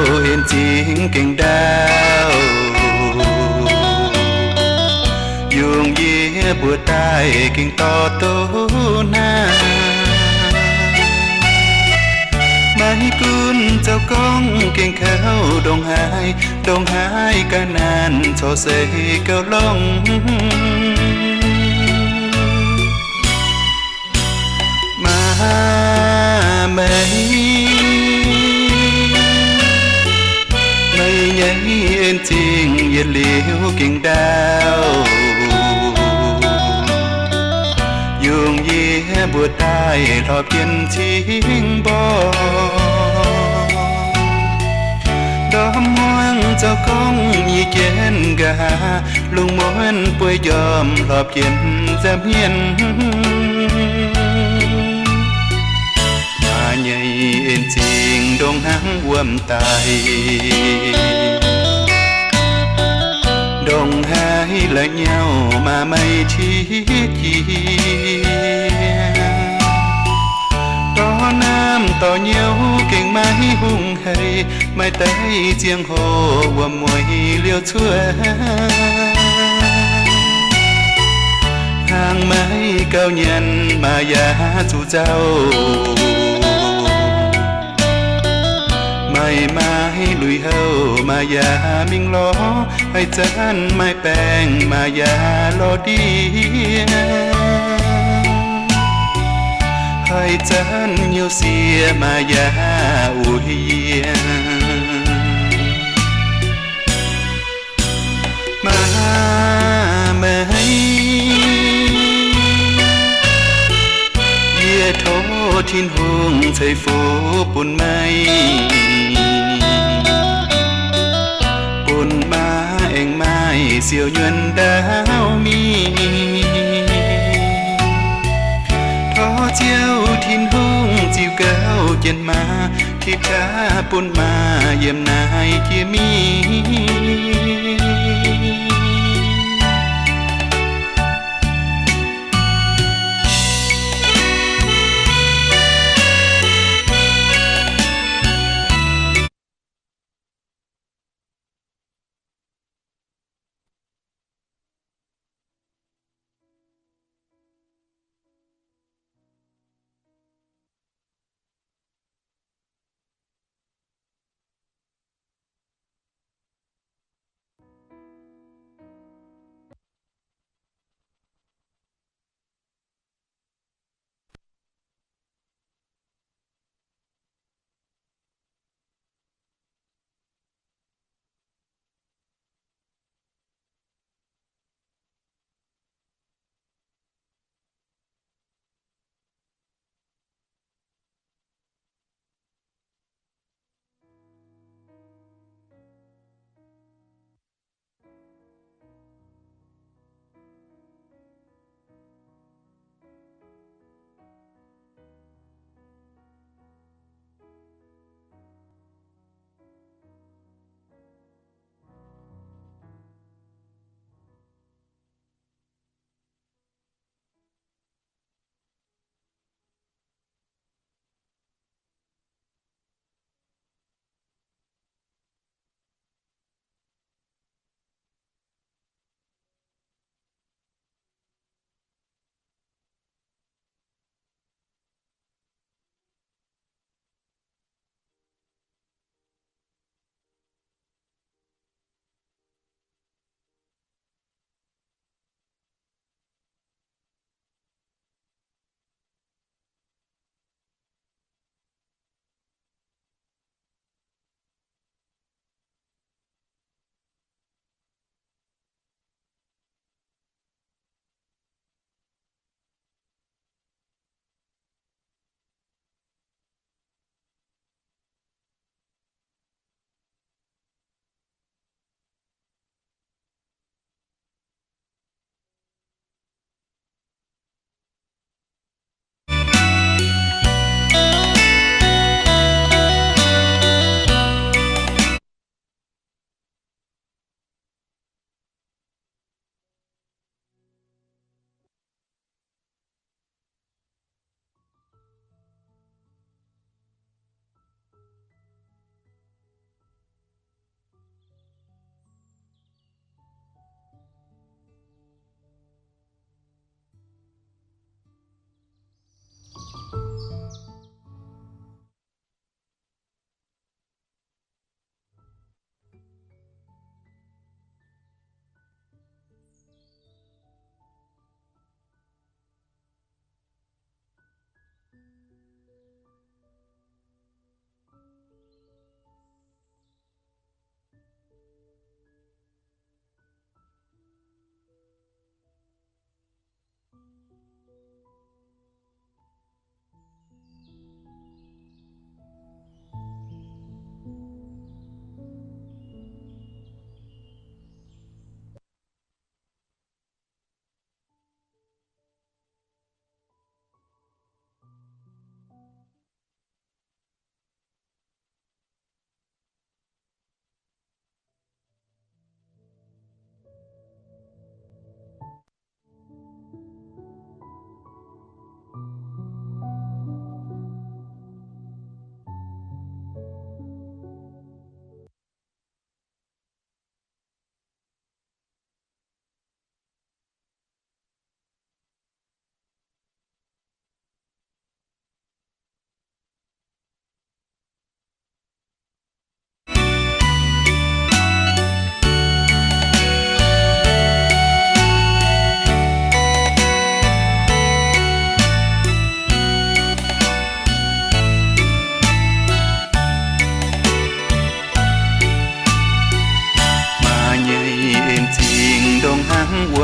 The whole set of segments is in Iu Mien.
Hlo en zingx gengh ndaauv, yungh yie mbuo daaih gengh dorh doqc naaiv. Maiv gunv zoux gorngv gengh kouv ndongc haaix, ndongc haaix ga'naaiv corc se gauh longx. Maa meih, meih nyei en zingx yietc liuz gengh ndaauv, yungh yie mbuo daaih hlorpc jienv cingv mborqv. Ndorm muangx zoux gorngv nyei jienv nqa'haav, lungh muonz bueix njormh hlorpc jienv nza'hmien. Maa nyei en zingx ndongc hnangv wuom daic, ndongc haaix la'nyauv maa meih qiex jiez. Dorh naamh dorh nyouv gengh maiv hungh hec, maaih deix ziangh hoc wuom-mueiz liouh cuotv. Hnangv maiv gauh nyanc maa yaac zuqc nzauh. Meih maiv lui-houx maa yaac mingh lorz, haaix zanc maiv baengh maa yaac lorz ndiev. Haaix zanc nyouv sieqv maa yaac uix yie. Maa meih, yie tov Tin-Hungh ceix fuqv bun meih, bun maa aengx maaih siou nyuonh ndaauv mingh. Tov Ziouv Tin-Hungh ziux gauh jienv maa, tipv qaqv bun maa yiem naaiv jiex mingh.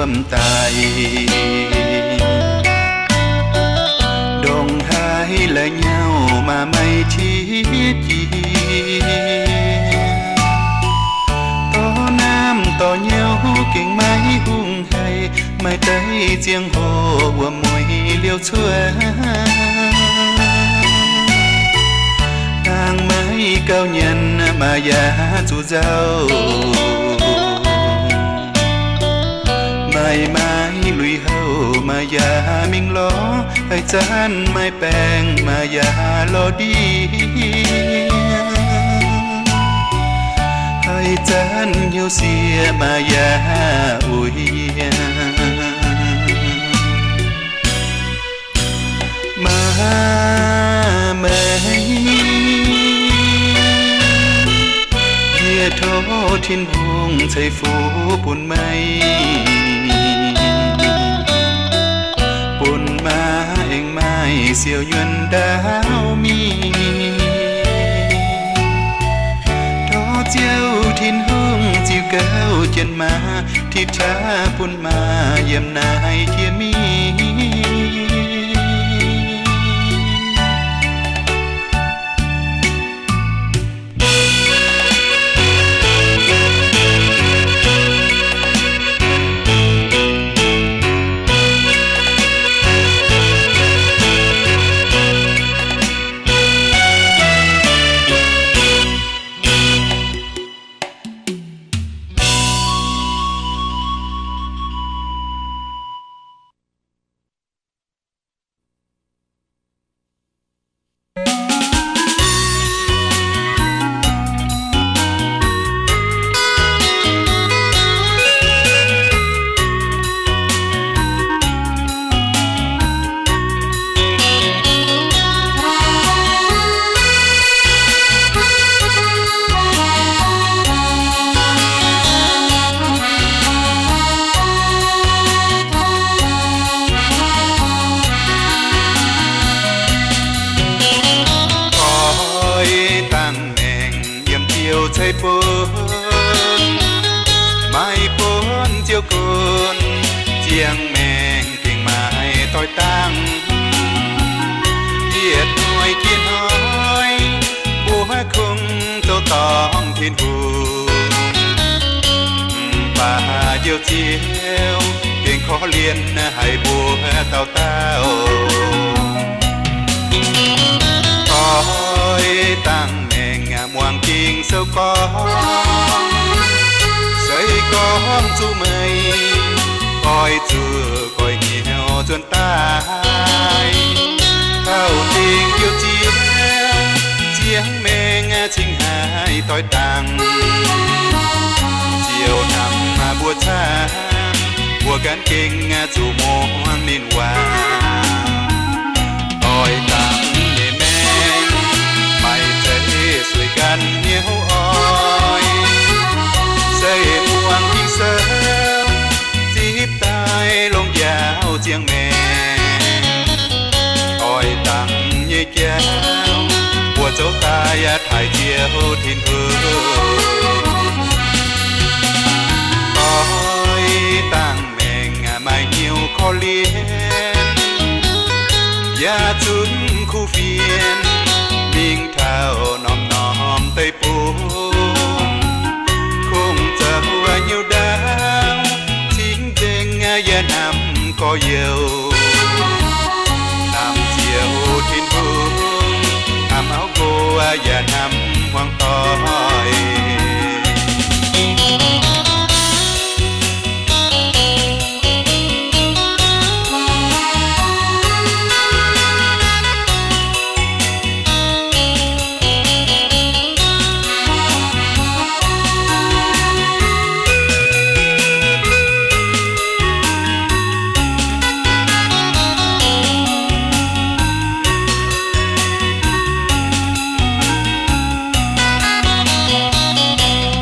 yiem daic. Ndongc haaix laih nyauv maaih maiv tiev jiex, dorh naamh dorh nyauv gengh maiv hungh haic, maaih deix ziangh hoc wuom-mueiz liouh cuotv. Hnangv maiv gauh nyanc maaih yaac zuqc nzauh, maaih maaih lui-houx maaih yaac mingh lorz, haih zanc maaih baengc maaih yaac lorz ndiev, haih zanc hnyouv sieqv maaih yaac uix yiem. Maa meih, yie tov Tin-Hungh ceix fuqv bun meih, bun maa aengx maaih siou nyuonh ndaauv mingh. Tov Ziouv Tin-Hungh ziux gauh jienv maa, tipv qaqv bun maa yiem naaiv jiex mingh. Oix dangh maengc yiem Ziouv ceix bun, maiv bun Ziouv gunv, ziangh maengc gengh maaih doix dangh. Yietc hnoi jiex hnoi, mbuo kungx zoux dorngc Tin-Hungh. Mv baac Njoux Ziouv gengh korv-lienh haic mbuo dauh dauh. Oix dangh maengc muangx Ging-Sou gorngv, se gorngv zuqc meih, oix zuqc goiv hnyouv nzuonx daaih. Taux dingc Njoux Ziouv, ziangh maengc cingx haih doix dangh. Ziouv hnamv mbuo camv, mbuo ganh gengh zuqc muangx ninh waac. Doix dangh nyei maengc, maaih zeiz sueih ganh hnyouv oix. Se muangx Ging-Sou, zipv daaih longx njaaux ziangh maengc. Doix dangh nyei jauv, mbuo zoux daaih taaih Ziouv Tin-Hungh. Doix dangh maengc maaih hnyouv korv-lienh, yaac zunc kuv fienx mingh taux norm-norm deic-bung. Kungx zoux hnyouv ndaauv, cingx nzengc yaac hnamv gorx-youz. Hnamv Ziouv Tin-Hungh, hnamv auv nqox yaac hnamv hmuangx doic.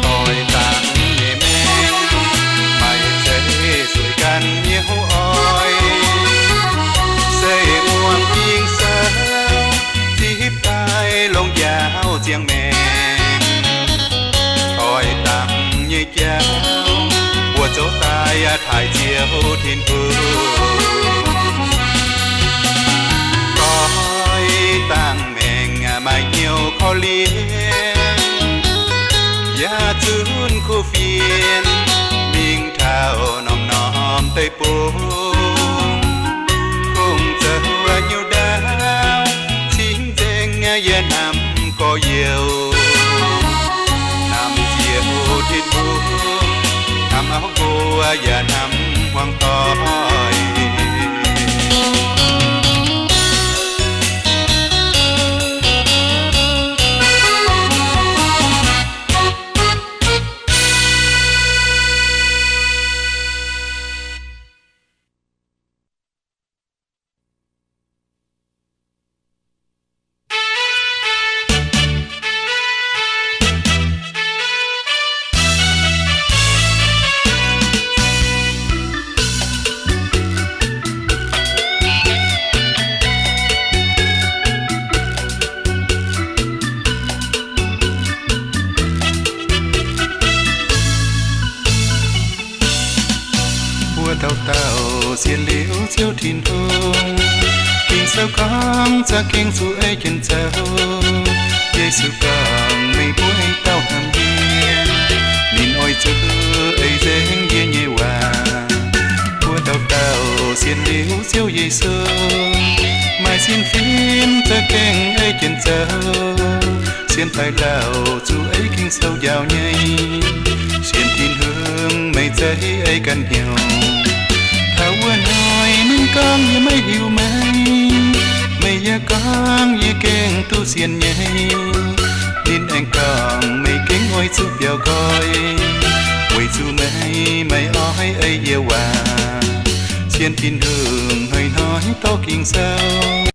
Doix dangh nyei maengc, maaih zeiz sueih ganh hnyouv oix. Se muangx Ging-Sou, zipv daaih longx njaaux ziangh maengc. Doix dangh nyei jauv, mbuo zoux daaih Taaih Ziouv Tin-Hungh, doix dangh maengc maaih hnyouv korv-lienh, yaac zunv kuv fienx mingh taux norm-norm deic-bung. Kungx zoux hnyouv ndaauv cingv nzengc yie hnamv gorx-youz, hnamv Ziouv Tin-Hungh, hnamv auv nqox yaac hnamv hmuangv doic. Mbuo dauh dauh sienx liuz Ziouv Tin-Hungh, Ging-Sou gorngv za'gengh zuqc ei jienv zoux. Yesu gorngv, meih mbuo dauh hnamv yie, ninh oix zuqc ei nzengc yie nyei waac. Mbuo dauh dauh sienx liuz Ziouv Yesu, maaih sienx fim za'gengh ei jienv zoux. Sienx daaih lauh zuqc ei Ging-Sou njaaux nyei. Sienx Tin-Hungh meih zeiz ei ganh hnyouv. Taux wuov hnoi ninh gorngv, yie maiv hiuv meih. Meih yaac gorngv, yie gengh duqv sienx nyei. Ninh aengx gorngv, meih gengh oix zuqc biaux nqoi, weic zuqc meih maiv oix ei yie waac. Sienx Tin-Hungh hnoi-hnoi dorh Ging-Sou.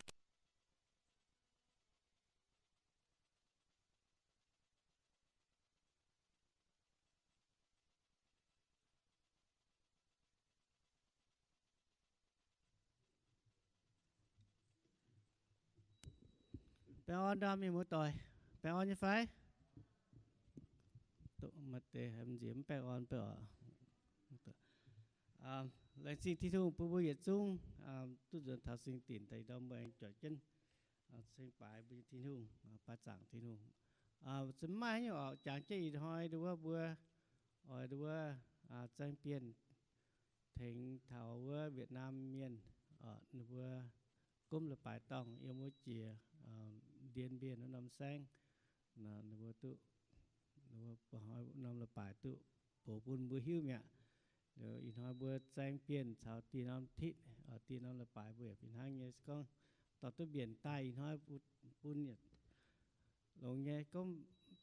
Baengh orn ndorm mienh muoz-doic, baengh orn nyei fai? Maaih deix haiz nziex mv baengh orn beiv oc. Laengz zingh Tin-Hungh bun mbuo yietc zungv duqv nzuonx taux singx dinc daaih ndorm mbuo aengx juangc jienv ceng baaix mbuo nyei Tin-Hungh, baaix zaangc Tin-Hungh. Se mv maaih haaix nyungc oc, jangx jienv ih hnoi nduov wuov mbuo oix nduov wuov zaeng bienh tengx taux wuov Việt Nam mienh, ninh mbuo gomv leiz-baaix dorngh yiem wuov jiex Điện Biên wuov norm saengv, ninh mbuo duqv, ninh mbuo norm leiz-baaix duqv bouc bun mbuo hiuv mi'aqv. Ih hnoi mbuo zaeng bienh caux dieh norm titv, dieh norm leiz-baaix mbuo yaac fih hnangv nyei. Se gorngv dorh duqv mbienc daaih ih hnoi bun longx nyei. Gorngv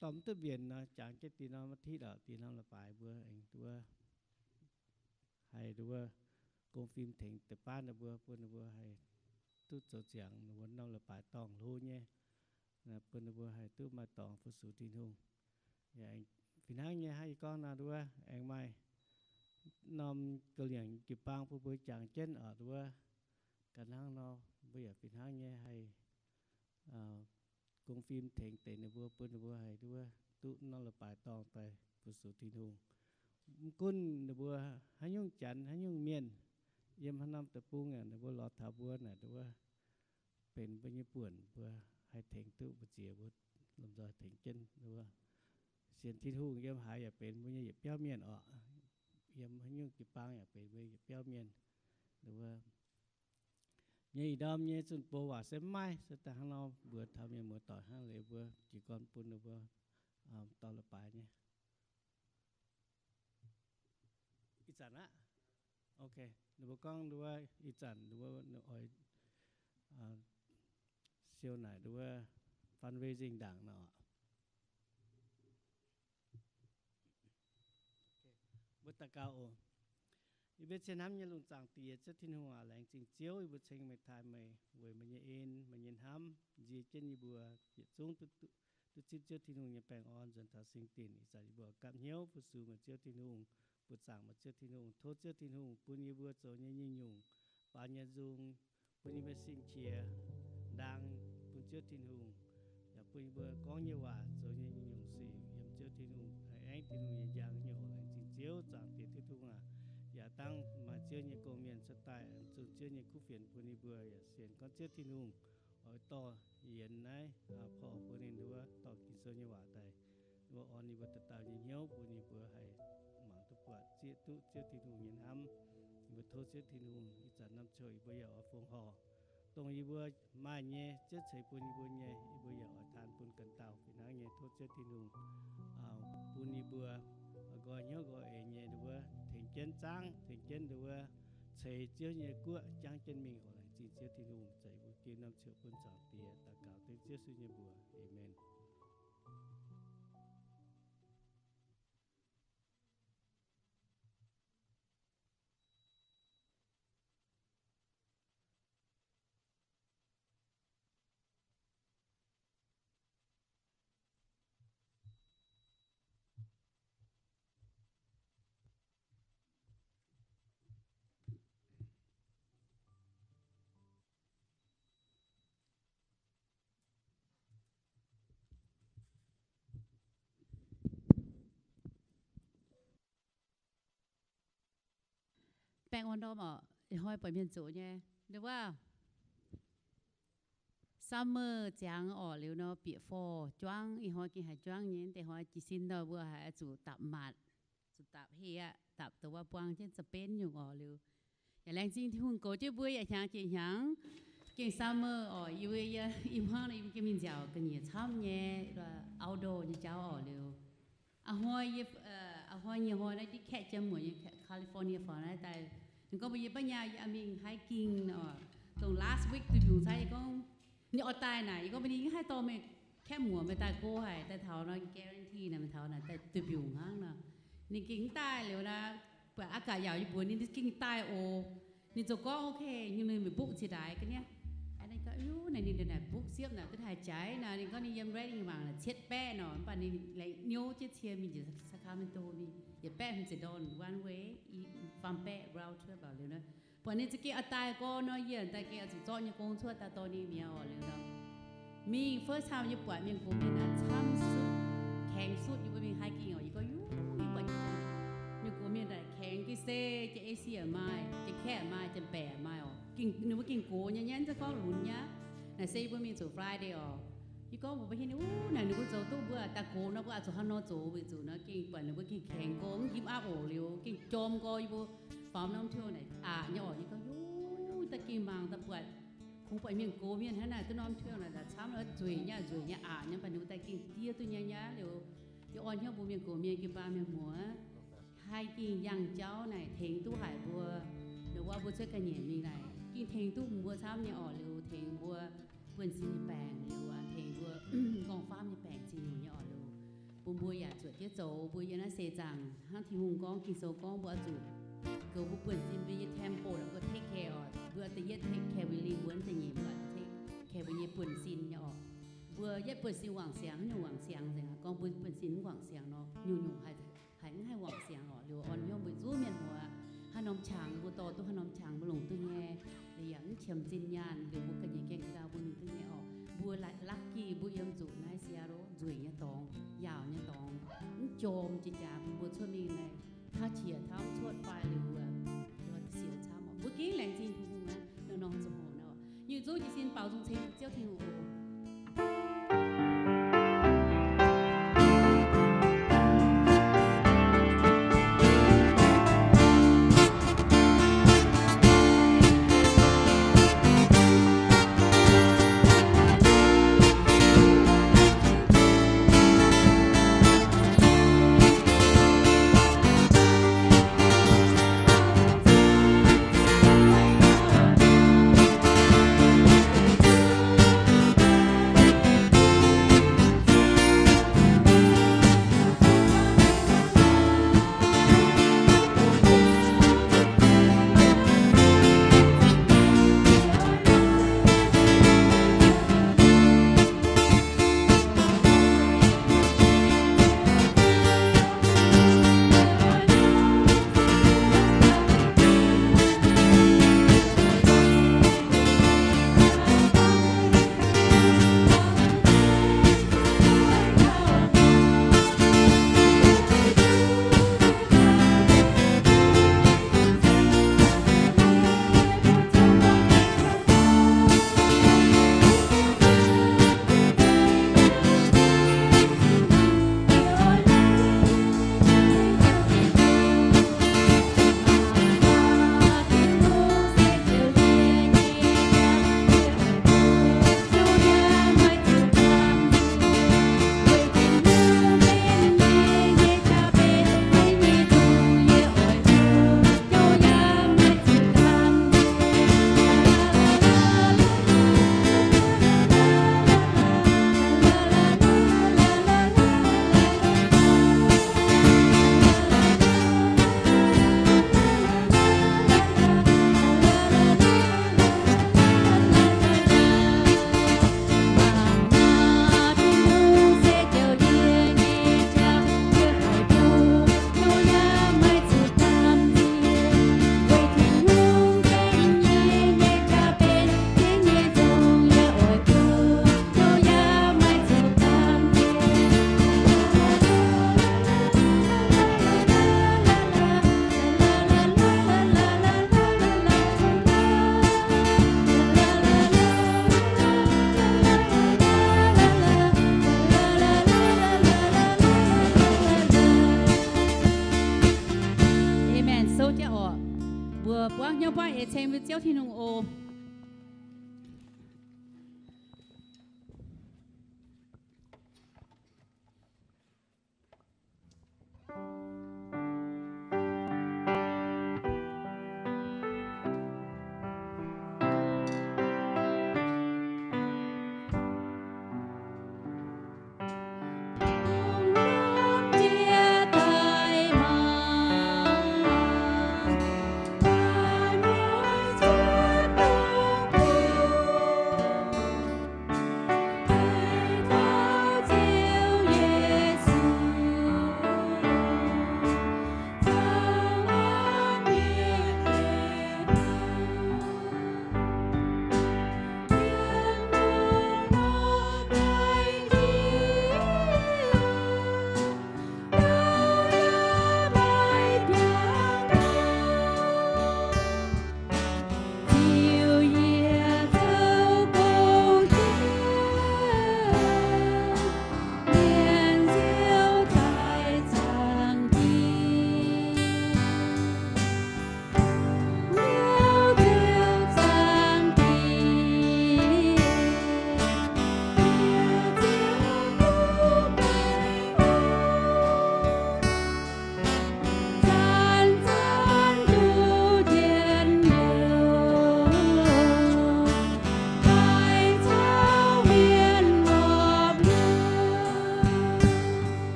dorh mv duqv mbienc nor, jangx jienv dieh norm titv oc, dieh norm leiz-baaix mbuo aengx nduov haih nduov gong fim tengx deix baav ninh mbuo, bun ninh mbuo haih duqv zoux ziangx ninh mbuo norm leiz-baaix dorngh hlo nyei, bun ninh mbuo haih duqv maaih dorngx fu-sux Tin-Hungh. Yaac fih hnangv nyei hnangv yie gorngv nor, nduov aengx maaih norm ga'liangc jiu-baang bun mbuo jangx jienv oc, nduov ga'hnangv nor mbuo yaac fih hnangv nyei haih gong fim tengx deix ninh mbuo, bun ninh mbuo haih nduov duqv norm leiz-baaix dorngh daaih fu-sux Tin-Hungh. Mv gunv ninh mbuo haaix nyungc janx, haaix nyungc mienh, yiem haaix norm deic-bung yaac ninh mbuo lorz taux mbuo naaic, nduov benx mbuo nyei buonc, mbuo haih tengx duqv mbu'ziex mbuo lomh nzoih tengx jienv nduov. Sienx Tin-Hungh yiem haaix yaac benx mbuo nyei yietc biauv mienh oc. Yiem haaix nyungc jiu-baang yaac benx mbuo nyei yietc biauv mienh. Nduov nyei ih ndorm nyei zunh bou waac se mv maaih, se daaih hnangv nor mbuox taux mienh muoz-doic hnangv, liuz mbuo jiez gorn bun ninh mbuo dorh leiz-baaix nyei. Ih zanc aqv. Ok, ninh mbuo gorngv nduov ih zanc ninh mbuo oix siou naaic nduov fundraising ndaangc nor. Mbuo daux gaux oc. Yie mbuo cien hnamv nyei lungh zaangc Diex, Ziouv Tin-Hungh aac, laengz zingh Ziouv yie mbuo ceng meih, taaih meih weic meih nyei en, meih nyei hnamv nzie jienv yie mbuo yietc zungv duqv zipv Ziouv Tin-Hungh nyei baengh orn nzuonx taux singx dinc. Ih zanc yie mbuo gapv hnyouv fu-sux meih Ziouv Tin-Hungh, buoqc zaangc meih Ziouv Tin-Hungh, tov Ziouv Tin-Hungh bun yie mbuo zoux nyei nyungc-nyungc baaux nyei nzung, bun yie mbuo sing qiex ndaang bun Ziouv Tin-Hungh, yaac bun yie mbuo gorngv nyei waac zoux nyei nyungc-nyungc sic yiem Ziouv Tin-Hungh, haih aengv Tin-Hungh nyei njang nyei oc. Laengz zingh Ziouv, zaangc Diex Tin-Hungh aac, yaac Dangv maaih Ziouv nyei gong-mienh cuotv daaih, zunh Ziouv nyei kuv fienx bun ninh mbuo. Yaac sienx gorngv Ziouv Tin-Hungh oix dorh yienx naaiv, aa, porv bun ninh nduov dorh Ging-Sou nyei waac daaih, ninh mbuo orn ninh mbuo dauh dauh nyei hnyouv, bun ninh mbuo haih mangc duqv buatc zieqv duqv Ziouv Tin-Hungh nyei hnamv. Ninh mbuo tov Ziouv Tin-Hungh ih zanc norm ziouc yie mbuo yaac oix fongc horc, dongh yie mbuo maaih nyei, Ziouv ceix bun yie mbuo nyei, yie mbuo yaac oix taan bun ganh dauh fih hnangv nyei. Tov Ziouv Tin-Hungh, aa, bun yie mbuo nqoi hnyouv nqoi eix nyei, ninh mbuo tengx jienv zaangv, tengx jienv ninh mbuo ceix Ziouv nyei guoqv jangv jienv mingh oc. Laengz zingh Ziouv Tin-Hungh. Za'gengh norm ziouc bun Zaangc Diex daux gaux dengv Ziouv Yesu nyei mbuox. Aamen. Baengh orn ndorm oc. Ih hnoi buatc mienh zoqc nyei, nduov wuov summer ziangx orqc, liuz nor bieqc forv juangv. Ih hnoi gengh haiz juangv nyei. Deix hnoi jiez sin nor mbuo haiz zuqc dapc maatc, zuqc dapc heh aqv, dapc dongh wuov buang jienv Japan nyungc orqc. Liuz yaac laengz zingh Tin-Hungh goux jienv mbuo yaac hnyangx jiex hnyangx. Gengh summer orqc, yie mbuo, yie, ih hmuangv nor yie mbuo gengh mingh nziaauc ga'nyiec camv nyei, outdoor nyei jauv orqc. Liuz a'hnoi yie, a'hnoi nyei hnoi naaiv div kaeqv jiem muoc nyei California faaux naaiv daaih, ninh gorngv mbuox yie, Baav Nyaah, yie mingh hiking orqc. Dongh last week duih mbiungc cai yie gorngv, ninh oix daaih naaic, yie gorngv mbuox ninh, Yie haih dorh meih kaeqv muoc meih daaih go haic, daaih taux nor guarantee naaic meih taux naaic daaih duih mbiungc hnangv nor. Ninh gengh mv daaih liuz nor, buatc aa gaax yaauc yie mbuox ninh, ninh gengh daaih oc. Ninh ziouc gorngv, Ok, ninh mingh book ziex ndaix ga'niv. Ninh gorngv, Yu, naaic ninh naaic book siepv naaic duqv haih jaaix naaic. Ninh gorngv ninh yiem Redding mangc naaic cietv baeqv nor, mv baac ninh laengz nyouv jienv cie mingh njiec Sacramento mingh yietc baeqv hmz ziepc ndorn one way, i faam baeqv round trip liuz nor. Buatc ninh za'gengh oix daaih gorngv nor, yie daaih gengh oix zuqc zorqv nyei gong cuotv daaih dorh ninh mi'aqv orqc. Liuz nor, mingh first time yie buatc mienh gox mienh naaic camv sutv, kaengx sutv. Yie mbuo mingh hiking orqc, yie gorngv, Yu, yie buatc mienh gox mienh naaic kaengx ga'sie se, Janx-Asia maaih, Janx-Kaeqv maaih, Janx-Baeqc maaih orqc. Ninh mbuo gengh gox nyei nyei, mv zeiz gorngv lunx nyei. Naaic se yie mbuo mingh zuqc Friday orqc. Yie gorngv mbuox mbuo hiuv, Naaic ninh mbuo zoux duqv mbuo daaih gox nor, mbuo oix zuqc hnangv nor zoux weic zuqc nor gengh buatc ninh mbuo gengh kaengx gorngv mv gimv aapv oc. Liuz gengh jorm gorx yih mbuo faaux norm tiuv naaic aqc nyei orqc. Yie gorngv, Yu, daaih gengh mangc daaih buatc kungx buatc mienh gox mienh hnangv naaic duqv norm tiuv naaic camv, nzueic nyei, nzueic nyei, aqc nyei, mv baac ninh mbuo daaih gengh diev duqv nyei nyei. Liuz yie orn hnyouv mbuox mienh gox mienh, gengh baan mienh muoz, haih gengh yangh jauv naaic tengx duqv haic mbuo. Nduov wuov mbuo cuotv ga'nyiec mingh naaic gengh tengx duqv mbuo camv nyei orqc. Liuz tengx mbuo buonv-sin nyei baengc, liuz tengx mbuo nqorngv-famv nyei baengc ziex nyungc nyei orqc. Liuz bun mbuo yaac zuotc jienv zoux. Mbuo yiem naaiv seix zaangc hnangv Tin-Hungh gorngv, Ging-Sou gorngv mbuo oix zuqc goux mbuo buonv-sin, mbuo nyei temple naaic mbuo take care orqc. Mbuo da'yietv take care mbuo lingh wuonv, da'nyeic mbuo take care mbuo nyei buonv-sin nyei orqc. Mbuo yietv buonv-sin wangc siangx, haaix nyungc wangc siangx nzengc. Gorngv mbuo buonv-sin mv wangc siangx nor, nyungc-nyungc haih, haih mv haih wangc siangx orqc. Liuz orn hnyouv mbuo zuqc mienh muoz haaix norm qangx mbuo dorh duqv, haaix norm qangx mbuo longc duqv nyei. Liuz yaac mv qiemx zinh nyaanh, liuz mbuo ga'nyiec gaengh ndau mbuo mingh duqv nyei orqc. Mbuo lucky mbuo yiem zuqc naaiv Seattle, nzueic nyei dorngx, yaauc nyei dorngx, mv jorm jiex jaax bun mbuo cuotv mingh naaic. Tauv qiex tauv cuotv fai liuz, siouc camv orqc. Mbuo gengh laengz zingh Tin-Hungh aqv, nor norm ziangh hoc nor. Nyungc zungv jiez sin baaux nzung ceng Ziouv Tin-Hungh oc. Nyei buatc eix ceng mbuo Ziouv Tin-Hungh oc.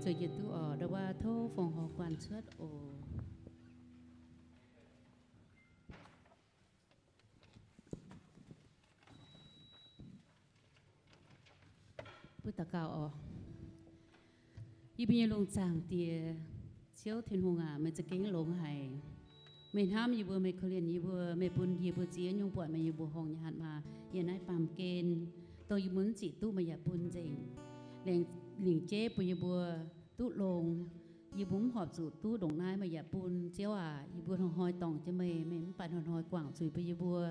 Zueiz jienv duqv oc. Ndau wuov tov fongc horc guanh cuotv oc. Mbuo daux gaux oc. Yie mbuo nyei lungh zaangc Diex, Ziouv Tin-Hungh aac, meih za'gengh longx haic. Meih hnamv yie mbuo, meih korv-lienh yie mbuo, meih bun yie mbuo ziex nyungc buatc meih nyei mbuoqc horngh nyei hatc maaz yiem naaiv baamh gen, dongh yie mbuo mv ziqc duqv meih yaac bun nzengc. Lengc, lengc jeiv bun yie mbuo duqv longx. Yie mbuo mv horpc zuqc duqv ndongc naaiv meih yaac bun. Ziouv aac, yie mbuo hnoi-hnoi dorngc jienv meih, meih mv baac hnoi-hnoi guangc zuiz bun yie mbuo.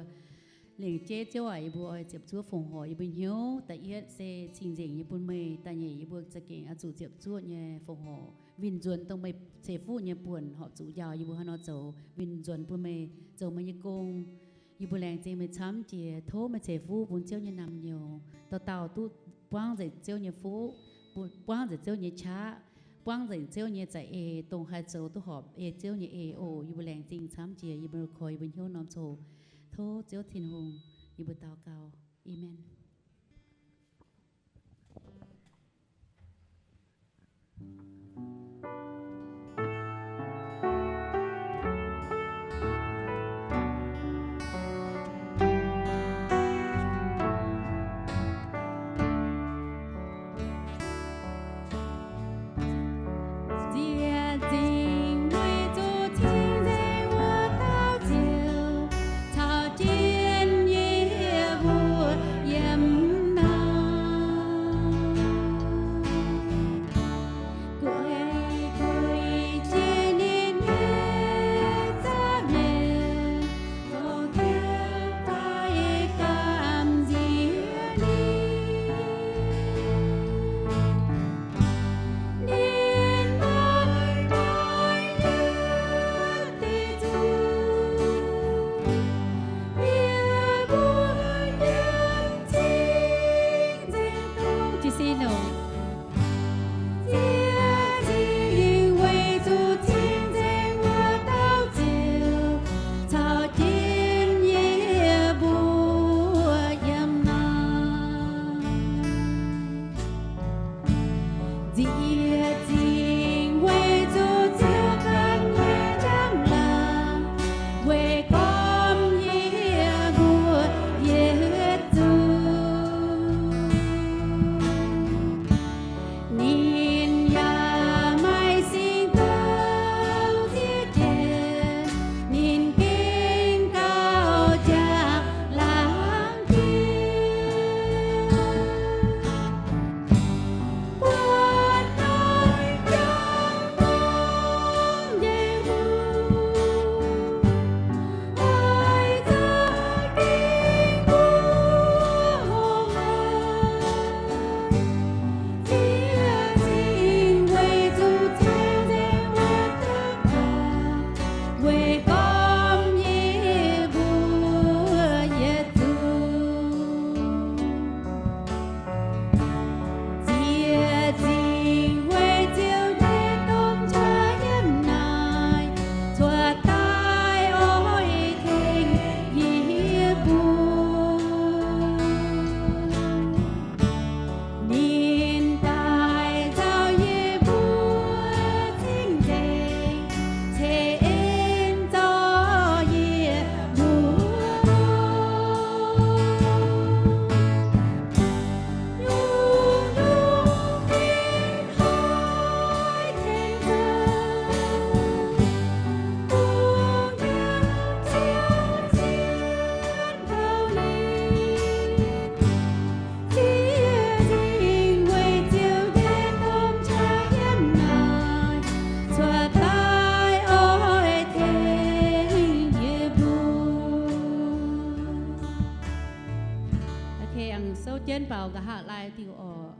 Lengc jeiv Ziouv aac, yie mbuo oix ziepc zuoqv fongc horc yie mbuo hnyouv. Da'yietv se cing-nzengc nyei bun meih. Da'nyeic yie mbuo za'gengh oix zuqc ziepc zuoqv nyei fongc horc winh nzuonx dongh meih ceix fuqv nyei buonc horpc zuqc njaaux yie mbuo haaix nor zoux. Winh nzuonx bun meih zoux meih nyei gong. Yie mbuo laengz zingh meih camv jiex. Tov meih ceix fuqv bun Ziouv nyei naamh nyouz dauh dauh duqv buangv nzengc Ziouv nyei fuqv, buangv nzengc Ziouv nyei qaqv, buangv nzengc Ziouv nyei za'eix, dongh haih zoux duqv horpc ei Ziouv nyei eix oc. Yie mbuo laengz zingh camv jiex. Yie mbuo koi yie mbuo hnyouv norm coc. Tov Ziouv Tin-Hungh, yie mbuo daux gaux. Aamen. Ziex zingh weic zuqc cing-nzengc wuov dauh Ziouv, caux jienv yie mbuo yiem faaux nqa'haav laai diuh oc.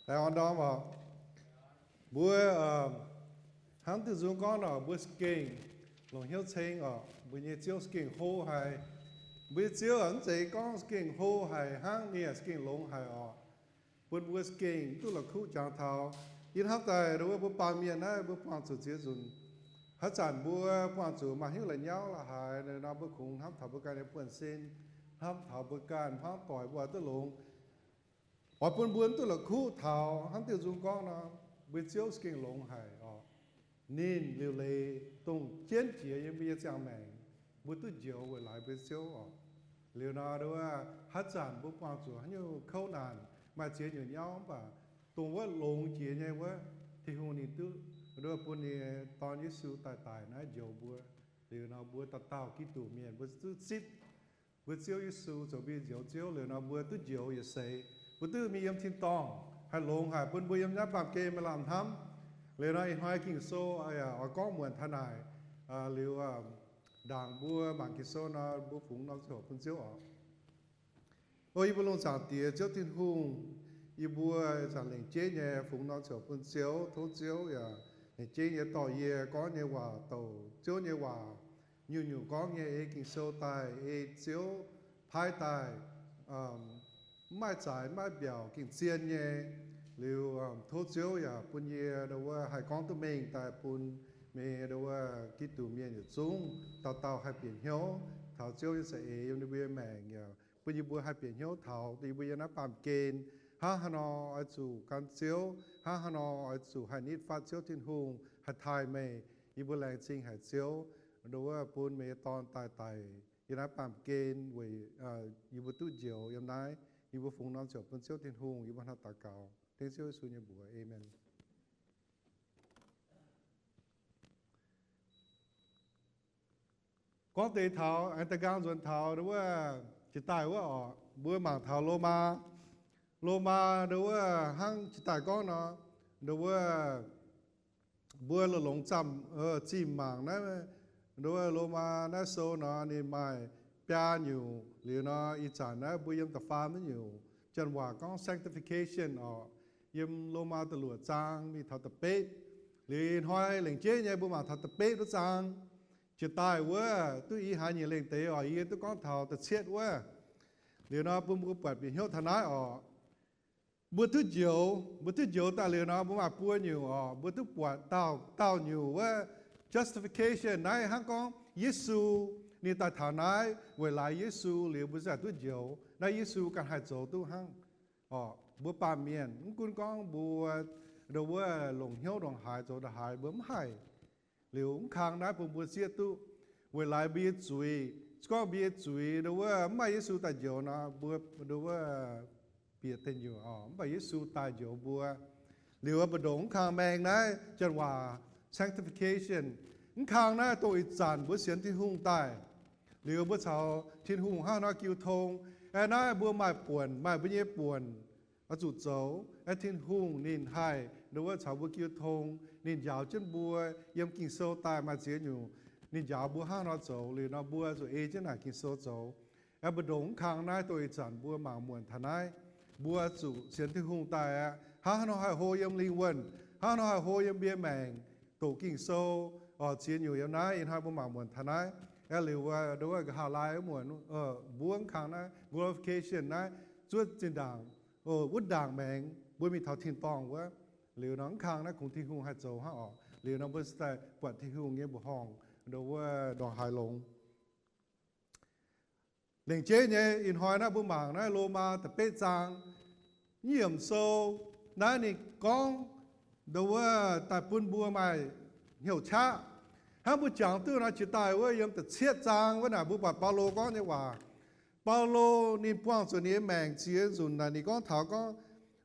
Laengz orn ndorm oc. Mbuo hnamv diuh nzung gorngv oc, mbuo za'gengh longc hnyouv ceng oc. Mbuo nyei Ziouv za'gengh hlo haic. Mbuo nyei Ziouv mv zeiz gorngv za'gengh hlo haic hnangv, ninh za'gengh longx haic oc. Bun mbuo za'gengh duqv la'kuqv jangx taux. Yie hnamv daaih wuov mbuo baamh mienh naaiv mbuo buangh zuqc ziex nzunc. Haaix zanc mbuo buangh zuqc maaih hnyouv la'nyauv la'haaix nor, mbuo kungx hnamv taux mbuo ganh nyei buonv-sin, hnamv taux mbuo ganh hmuangv doic mbuo duqv longx. oix bun mbuo mv duqv la'kuqv taux hnangv diuh nzung gorngv nor, mbuo Ziouv za'gengh longx haic oc. Ninh liuc leiz dongh jienv jiex yiem mbuo nyei ziangh maengc, mbuo duqv njoux weic laaix mbuo Ziouv oc. Liuz nor, nduov, haaix zanc mbuo buangh zuqc haaix nyungc kouv naanc, maaih ziex nyungc nyauv, mv baac dongh wuov longx jiex nyei wuov, Tin-Hungh ninh duqv, nduov, bun ninh nyei Dorn Yesu daaih daic naaiv njoux mbuo. Liuz nor, mbuo dauh dauh Giduc mienh mbuo duqv zipv mbuo Ziouv Yesu zoux mbuo nyei Njoux Ziouv. Liuz nor, mbuo duqv njoux yietc seix, mbuo duqv mingh yiem tin-dorngh, haih longx haic, bun mbuo yiem naaiv baamh gen maaih lamh hnamv. Liuz nor, ih hnoi Ging-Sou yaac oix gorngv muonc taux naaic. Liuz ndaangc mbuo mangc Ging-Sou nor, mbuo fungx norm ziangh hoc bun Ziouv oc. O yie mbuo lungh zaangc Diex, Ziouv Tin-Hungh, yie mbuo ih zanc lengc jeiv nyei fungx norm ziangh hoc bun Ziouv. Tov Ziouv yaac lengc jeiv nyei dorh yie gorngv nyei waac douc Ziouv nyei waac, nyungc-nyungc gorngv nyei ei Ging-Sou daaih, ei Ziouv paaiv daaih, mv maaih zaaix mv maaih mbiaauc, gengh zien nyei. Liuz tov Ziouv yaac bun yie, nduov, haih gorngv duqv mengh daaih bun meih, nduov, Giduc mienh yietc zungv dauh dauh haih bieqc hnyouv taux Ziouv nyei za'eix yiem ninh mbuo nyei maengc, yaac bun yie mbuo haih bieqc hnyouv taux yie mbuo yiem naaiv baamh gen hnangv haaix nor oix zuqc gan Ziouv, hnangv haaix nor oix zuqc haih nitv fatv Ziouv Tin-Hungh, haih taaih meih. Yie mbuo laengz zingh haic Ziouv, nduov, bun meih nyei Dorn daaih daic yiem naaiv baamh gen weic yie mbuo duqv njoux yiem naaiv. Yie mbuo fungx norm ziangh hoc bun Ziouv Tin-Hungh, yie mbuo hnangv naaiv daux gaux dengv Ziouv Yesu nyei mbuox. Aamen. Gorngv deix taux aengx da'nqaang nzuonx taux nduov wuov jiex daaih wuov oc, mbuo mangc taux Lomaa. Lomaa nduov wuov hnangv jiex daaih gorngv nor, nduov wuov mbuo longx-longx zamh zimh mangc naaiv, nduov wuov Lomaa naaiv sou nor ninh maaih biaa nyungc. Liuz nor ih zanc naaiv mbuo yiem da'faam nyungc, janx waac gorngv sanctification oc. Yiem Lomaa da'luoqc zaang mingh taux da'betv. Liuz ih hnoi lengc jeiv nyei mbuo mangc taux da'betv wuov zaang. Jiex daaih wuov duqv i haaix nyungc lengh deix oc, yie duqv gorngv taux da'cietv wuov. Liuz nor bun mbuo buatc bieqc hnyouv taux naaiv oc. Mbuo duqv njoux, mbuo duqv njoux daaih liuz nor mbuo maaih buo nyungc oc, mbuo duqv buatc dauh dauh nyungc wuov justification naaiv hnangv gorngv Yesu ninh daaih taux naaiv weic laaix Yesu liuz mbuo ziouc duqv njoux. Naaiv Yesu ganh haih zoux duqv hnangv oc. Mbuo baamh mienh mv gunv gorngv mbuo nduov wuov longc hnyouv ndongc haaix zoux ndongc haaix mbuo mv haih. Liuz mv kang naaiv bun mbuo zieqv duqv weic laaix mbuo nyei zuiz. Se gorngv mbuo nyei zuiz nduov wuov mv maaih Yesu daaih njoux nor, mbuo nduov wuov bieqc deic nyuoqc oc. Mv baac Yesu daaih njoux mbuo. Liuz mbu'ndongx mv kang maeng naaiv janx waac sanctification, mv kang naaiv dongh ih zanc mbuo sienx Tin-Hungh daaih, liuz mbuo caux Tin-Hungh hnangv haaix nor jiu tong. Aeqv, naaiv mbuo maaih buonc, maaih mbuo nyei buonc oix zuqc zoux. Aeqv, Tin-Hungh ninh haih nduov wuov caux mbuo jiu tong. Ninh njaaux jienv mbuo yiem Ging-Sou daaih maaih ziex nyungc. Ninh njaaux mbuo hnangv haaix nor zoux liuz nor mbuo zuqc ei jienv naaic Ging-Sou zoux. Aeqv, mbu'ndongx mv kang naaiv dongh ih zanc mbuo mangc muonc taux naaiv, mbuo zuqc sienx Tin-Hungh daaih aqv. Hnangv haaix nor haih hlo yiem lingh wuonh, hnangv haaix nor haih hlo yiem mbuo maengc, doqc Ging-Sou, oc, ziex nyungc yiem naaiv. Ih hnoi mbuo mangc muonc taux naaiv. Aeqv, liuz nduov wuov nqa'haav laai wuov muonc, mbuo mv kang naaiv glorification naaiv zuov zinh ndaangc wuov ndaangc maengx mbuo mingh taux tin-dorngh wuov. Liuz nor mv kang naaiv kungx Tin-Hungh haih zoux hnangv oc. Liuz nor mbuo daaih buatc Tin-Hungh nyei mbuoqc horngh nduov wuov ndongc haaix longx. Lengc jeiv nyei ih hnoi naaiv mbuo mangc naaiv Lomaa da'betv zaang, yiem sou naaiv ninh gorngv nduov wuov daaih bun mbuo maaih hnyouv qaqv. Hnangv mbuo jangx duqv nor jiex daaih wuov yiem da'cietv zaang wuov naaic mbuo buatc Baulo gorngv nyei waac. Baulo ninh buangh zuqc ninh nyei maengc ziex nzunc naaic ninh gorngv taux gorngv,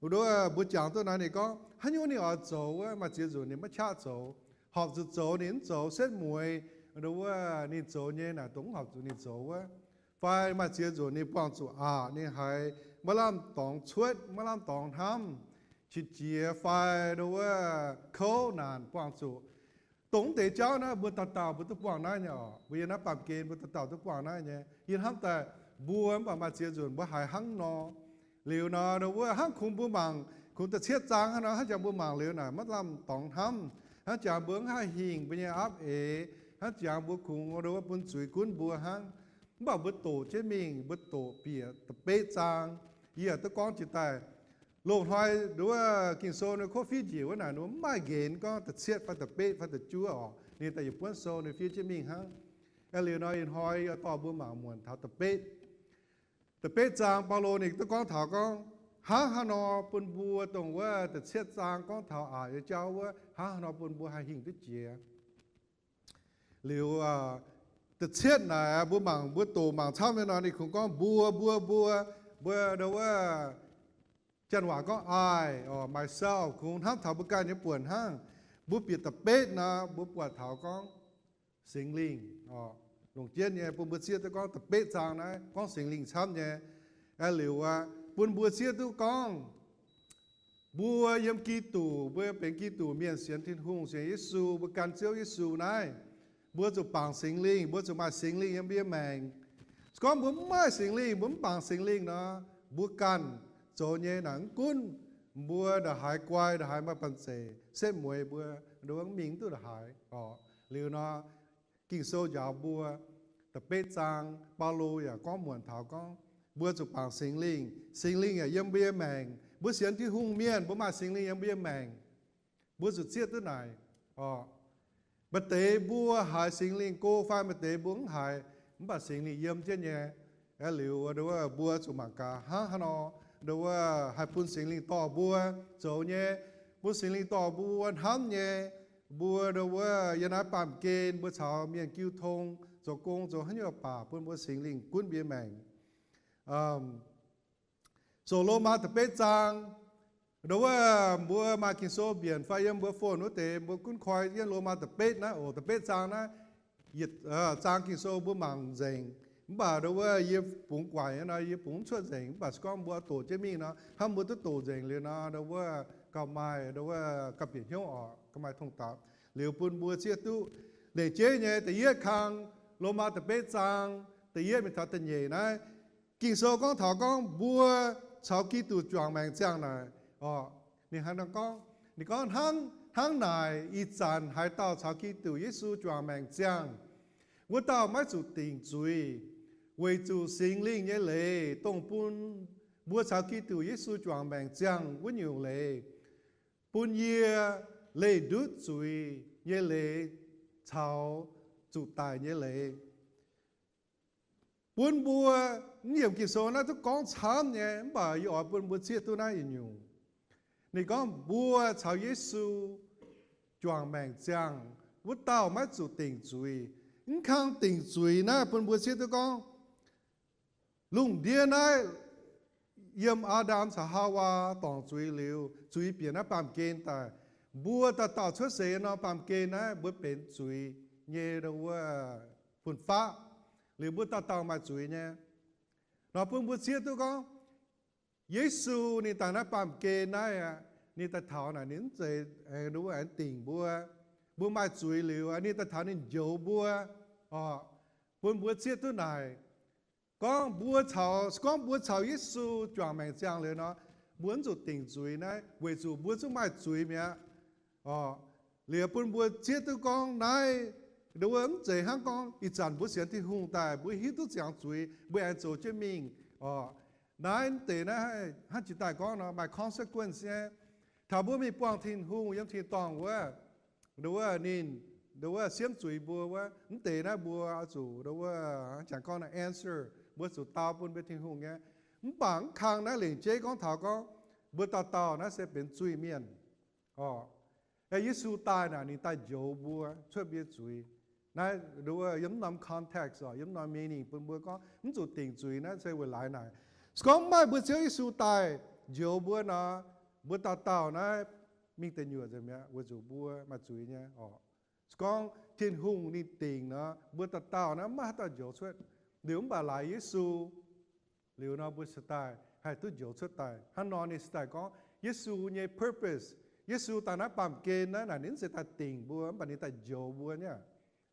nduov mbuo jangx duqv naaiv ninh gorngv haaix nyungc ninh oix zoux wuov maaih ziex nzunc ninh maiv qaqv zoux. Horpc zuqc zoux ninh mv zoux, setv mueiz nduov wuov ninh zoux nyei naaic dongh mv horpc zuqc ninh zoux wuov. Fai maaih ziex nzunc ninh buangh zuqc aqc, ninh haiz maiv lamh dorngx cuotv, maiv lamh dorngx hnamv, qiex jiez fai nduov wuov kouv naanc buangh zuqc. Dongh mv deix jauv naaiv mbuo dauh dauh mbuo duqv buangh naaiv nyei oc. Mbuo yiem naaiv baamh gen mbuo dauh dauh duqv buangh naaiv nyei. Yie hnamv daaih mbuo mv baac maaih ziex nzunc mbuo haiz hnangv nor. Liuz nor nduov wuov hnangv kungx mbuo mangc kungx da'cietv zaang hnangv nor, hnangv jangx mbuo mangc liuz naaic maiv lamh dorngx hnamv. Hnangv jangx mbuo mv haih hingh mbuo nyei apv eix. Hnangv jangx mbuo kungx nduov wuov bun zuiz gunv mbuo hnangv. Mv baac mbuo doqc jienv mingh, mbuo doqc bieqc da'betv zaang. Yie yaac duqv gorngv jiex daaih, loz-hnoi nduov wuov Ging-Sou ninh kov fiev njiec wuov naaic ninh mbuo mv maaih nqenx gorngv da'cietv fai da'betv fai da'juov oc. Ninh daaih yietc buonv sou ninh fiev jienv mingh hnangv. Aeqv, liuz nor ih hnoi yie dorh mbuo mangc muonc taux da'betv. Da'betv zaang Baulo ninh duqv gorngv taux gorngv, hnangv haaix nor bun mbuo dongh wuov da'cietv zaang gorngv taux aqc nyei jauv wuov, hnangv haaix nor bun mbuo haih hingh duqv jiex. Liuz, da'cietv naaic mbuo mangc, mbuo doqc mangc camv nyei nor, ninh kungx gorngv mbuo, mbuo, mbuo, mbuo ndo wuov, janx waac gorngv I, myself, kungx hnamv taux mbuo ganh nyei buonc hnangv. Mbuo bieqc da'betv nor, mbuo buatc taux gorngv Singx Lingh. Longc jienv nyei bun mbuo zieqv duqv gorngv da'betv zaang naaiv gorngv Singx Lingh camv nyei. Aeqv, liuz aqv, bun mbuo zieqv duqv gorngv mbuo yiem Giduc, mbuo benx Giduc mienh, sienx Tin-Hungh, sienx Yesu, mbuo gan Ziouv Yesu naaiv, mbuo zuqc bangc Singx Lingh, mbuo zuqc maaih Singx Lingh yiem mbuo nyei maengc. Se gorngv mbuo mv maaih Singx Lingh, mbuo mv bangc Singx Lingh nor, mbuo ganh zoux nyei naaic mv gunv mbuo ndongc haaix guai, ndongc haaix maaih banh zeic, setv mueiz mbuo, mbuo mv mingh duqv ndongc haaix oc. Liuz nor, Ging-Sou njaaux mbuo, da'betv zaang, Baulo yaac gorngv muonc taux gorngv mbuo zuqc bangc Singx Lingh, Singx Lingh yaac yiem mbuo nyei maengc. Mbuo sienx Tin-Hungh mienh, mbuo maaih Singx Lingh yiem mbuo nyei maengc. Mbuo zuqc zieqv duqv naaic oc. Maaih deix mbuo haiz Singx Lingh go fai maaih deix mbuo mv haiz, mv baac Singx Lingh yiem jienv nyei. Aeqv, liuz ndo wuov mbuo zuqc mangc gaax hnangv haaix nor ndo wuov haih bun Singx Lingh dorh mbuo zoux nyei, bun Singx Lingh dorh mbuo hnamv nyei, mbuo ndo wuov yiem naaiv baamh gen mbuo caux mienh jiu tong, zoux gong, zoux haaix nyungc baac bun mbuo Singx Lingh gunv mbuo nyei maengc. Zoux Lomaa da'betv zaang, ndo wuov mbuo maaih Ging-Sou mbienc fai yiem mbuo phone wuov deix, mbuo gunv koi jienv Lomaa da'betv naaiv oc. Da'betv zaang naaiv, yietc zaang Ging-Sou mbuo mangc nzengc, mv baac ndo wuov yie bungx guaic nyei nor, yie bungx mv cuotv nzengc. Mv baac se gorngv mbuo doqc jienv mingh nor, hnamv mbuo duqv doqc nzengc liuz nor, ndo wuov gauh maaih, ndo wuov gauh bieqc hnyouv oc, gauh maaih tong dapc. Liuz bun mbuo zieqv duqv lengc jeiv nyei da'yietv kang, Lomaa da'betv zaang da'yietv mingh taux da'nyeic naaiv, Ging-Sou gorngv taux gorngv mbuo caux Giduc juangc maengc ziangh naaic oc. Ninh hnangv naaiv gorngv, ninh gorngv, Hnangv naaic, ih zanc haaix dauh caux Giduc Yesu juangc maengc ziangh, wuov dauh maiv zuqc dingc zuiz, weic zuqc Singx Lingh nyei leiz, dongh bun mbuo caux Giduc Yesu juangc maengc ziangh wuov nyungc leiz, bun yie leih ndutv zuiz nyei leiz caux zuqc daic nyei leiz. Bun mbuo, mv yiemc Ging-Sou naaiv duqv gorngv camv nyei, mv baac yie oix bun mbuo zieqv duqv naaiv yietc nyungc. Ninh gorngv mbuo caux Yesu juangc maengc ziangh, wuov dauh maiv zuqc dingc zuiz. Mv kang dingc zuiz naaiv bun mbuo zieqv duqv gorngv, lungh ndiev naaiv yiem Aa^ndam caux Haawaa dorngc zuiz liuz, zuiz bieqc naaiv baamh gen daaih, mbuo dauh dauh cuotv seix norm baamh gen naaiv mbuo benx zuiz nyei wuov fun-faqv. Liuz mbuo dauh dauh maaih zuiz nyei. Nor bun mbuo zieqv duqv gorngv, Yesu ninh daaih naaiv baamh gen naaiv aqv, ninh daaih taux naaic ninh mv zeiz aengx wuov aengx dingc mbuo. Mbuo maaih zuiz liuz, ninh daaih taux ninh njoux mbuo oc. Bun mbuo zieqv duqv naaic, gorngv mbuo caux, gorngv mbuo caux Yesu juangc maengc ziangh liuz nor, mbuo mv zuqc dingc zuiz naaiv, weic zuqc mbuo zungv maaih zuiz mi'aqv oc. Liuz bun mbuo zieqv duqv gorngv naaiv, ndo wuov mv zeiz hnangv gorngv ih zanc mbuo sienx Tin-Hungh daaih, mbuo hiuv duqv ziangx zuiz, mbuo aengx zoux jienv mingh oc. Naaiv deix naaiv hnangv jiex daaih gorngv nor maaih consequence nyei. Taux mbuo mingh buangh Tin-Hungh yiem tin-dorngh wuov, ndo wuov ninh, ndo wuov siemv zuiz mbuo wuov, mv deix naaiv mbuo oix zuqc ndo wuov hnangv jangx gorngv naaiv answer, mbuo zuqc dau bun mbuo Tin-Hungh nyei. Mv baac mv kang naaiv lengc jeiv gorngv taux gorngv mbuo dauh dauh naaiv se benx zuiz-mienh oc. Aeqv, Yesu daaih naaic ninh daaih njoux mbuo cuotv mbuo nyei zuiz. Naaiv ndo wuov yiem mv norm context oc, yiem mv norm meaning bun mbuo gorngv mv zuqc dingc zuiz naaiv se weic laaix naaic. Se gorngv mv maaih mbuo Ziouv Yesu daaih njoux mbuo nor, mbuo dauh dauh naaiv mingh deic nyuoqc nzengc mi'aqv, weic zuqc mbuo maaih zuiz nyei oc. Se gorngv Tin-Hungh ninh dingc nor, mbuo dauh dauh naaiv maiv haaix dauh njoux cuotv. Liuz mv baac laaix Yesu liuz nor mbuo se daaih haih duqv njoux cuotv daaih. Hnangv nor ninh se daaih gorngv Yesu nyei purpose, Yesu daaih naaiv baamh gen naaiv naaic ninh mv zeiz daaih dingc mbuo, mv baac ninh daaih njoux mbuo nyei.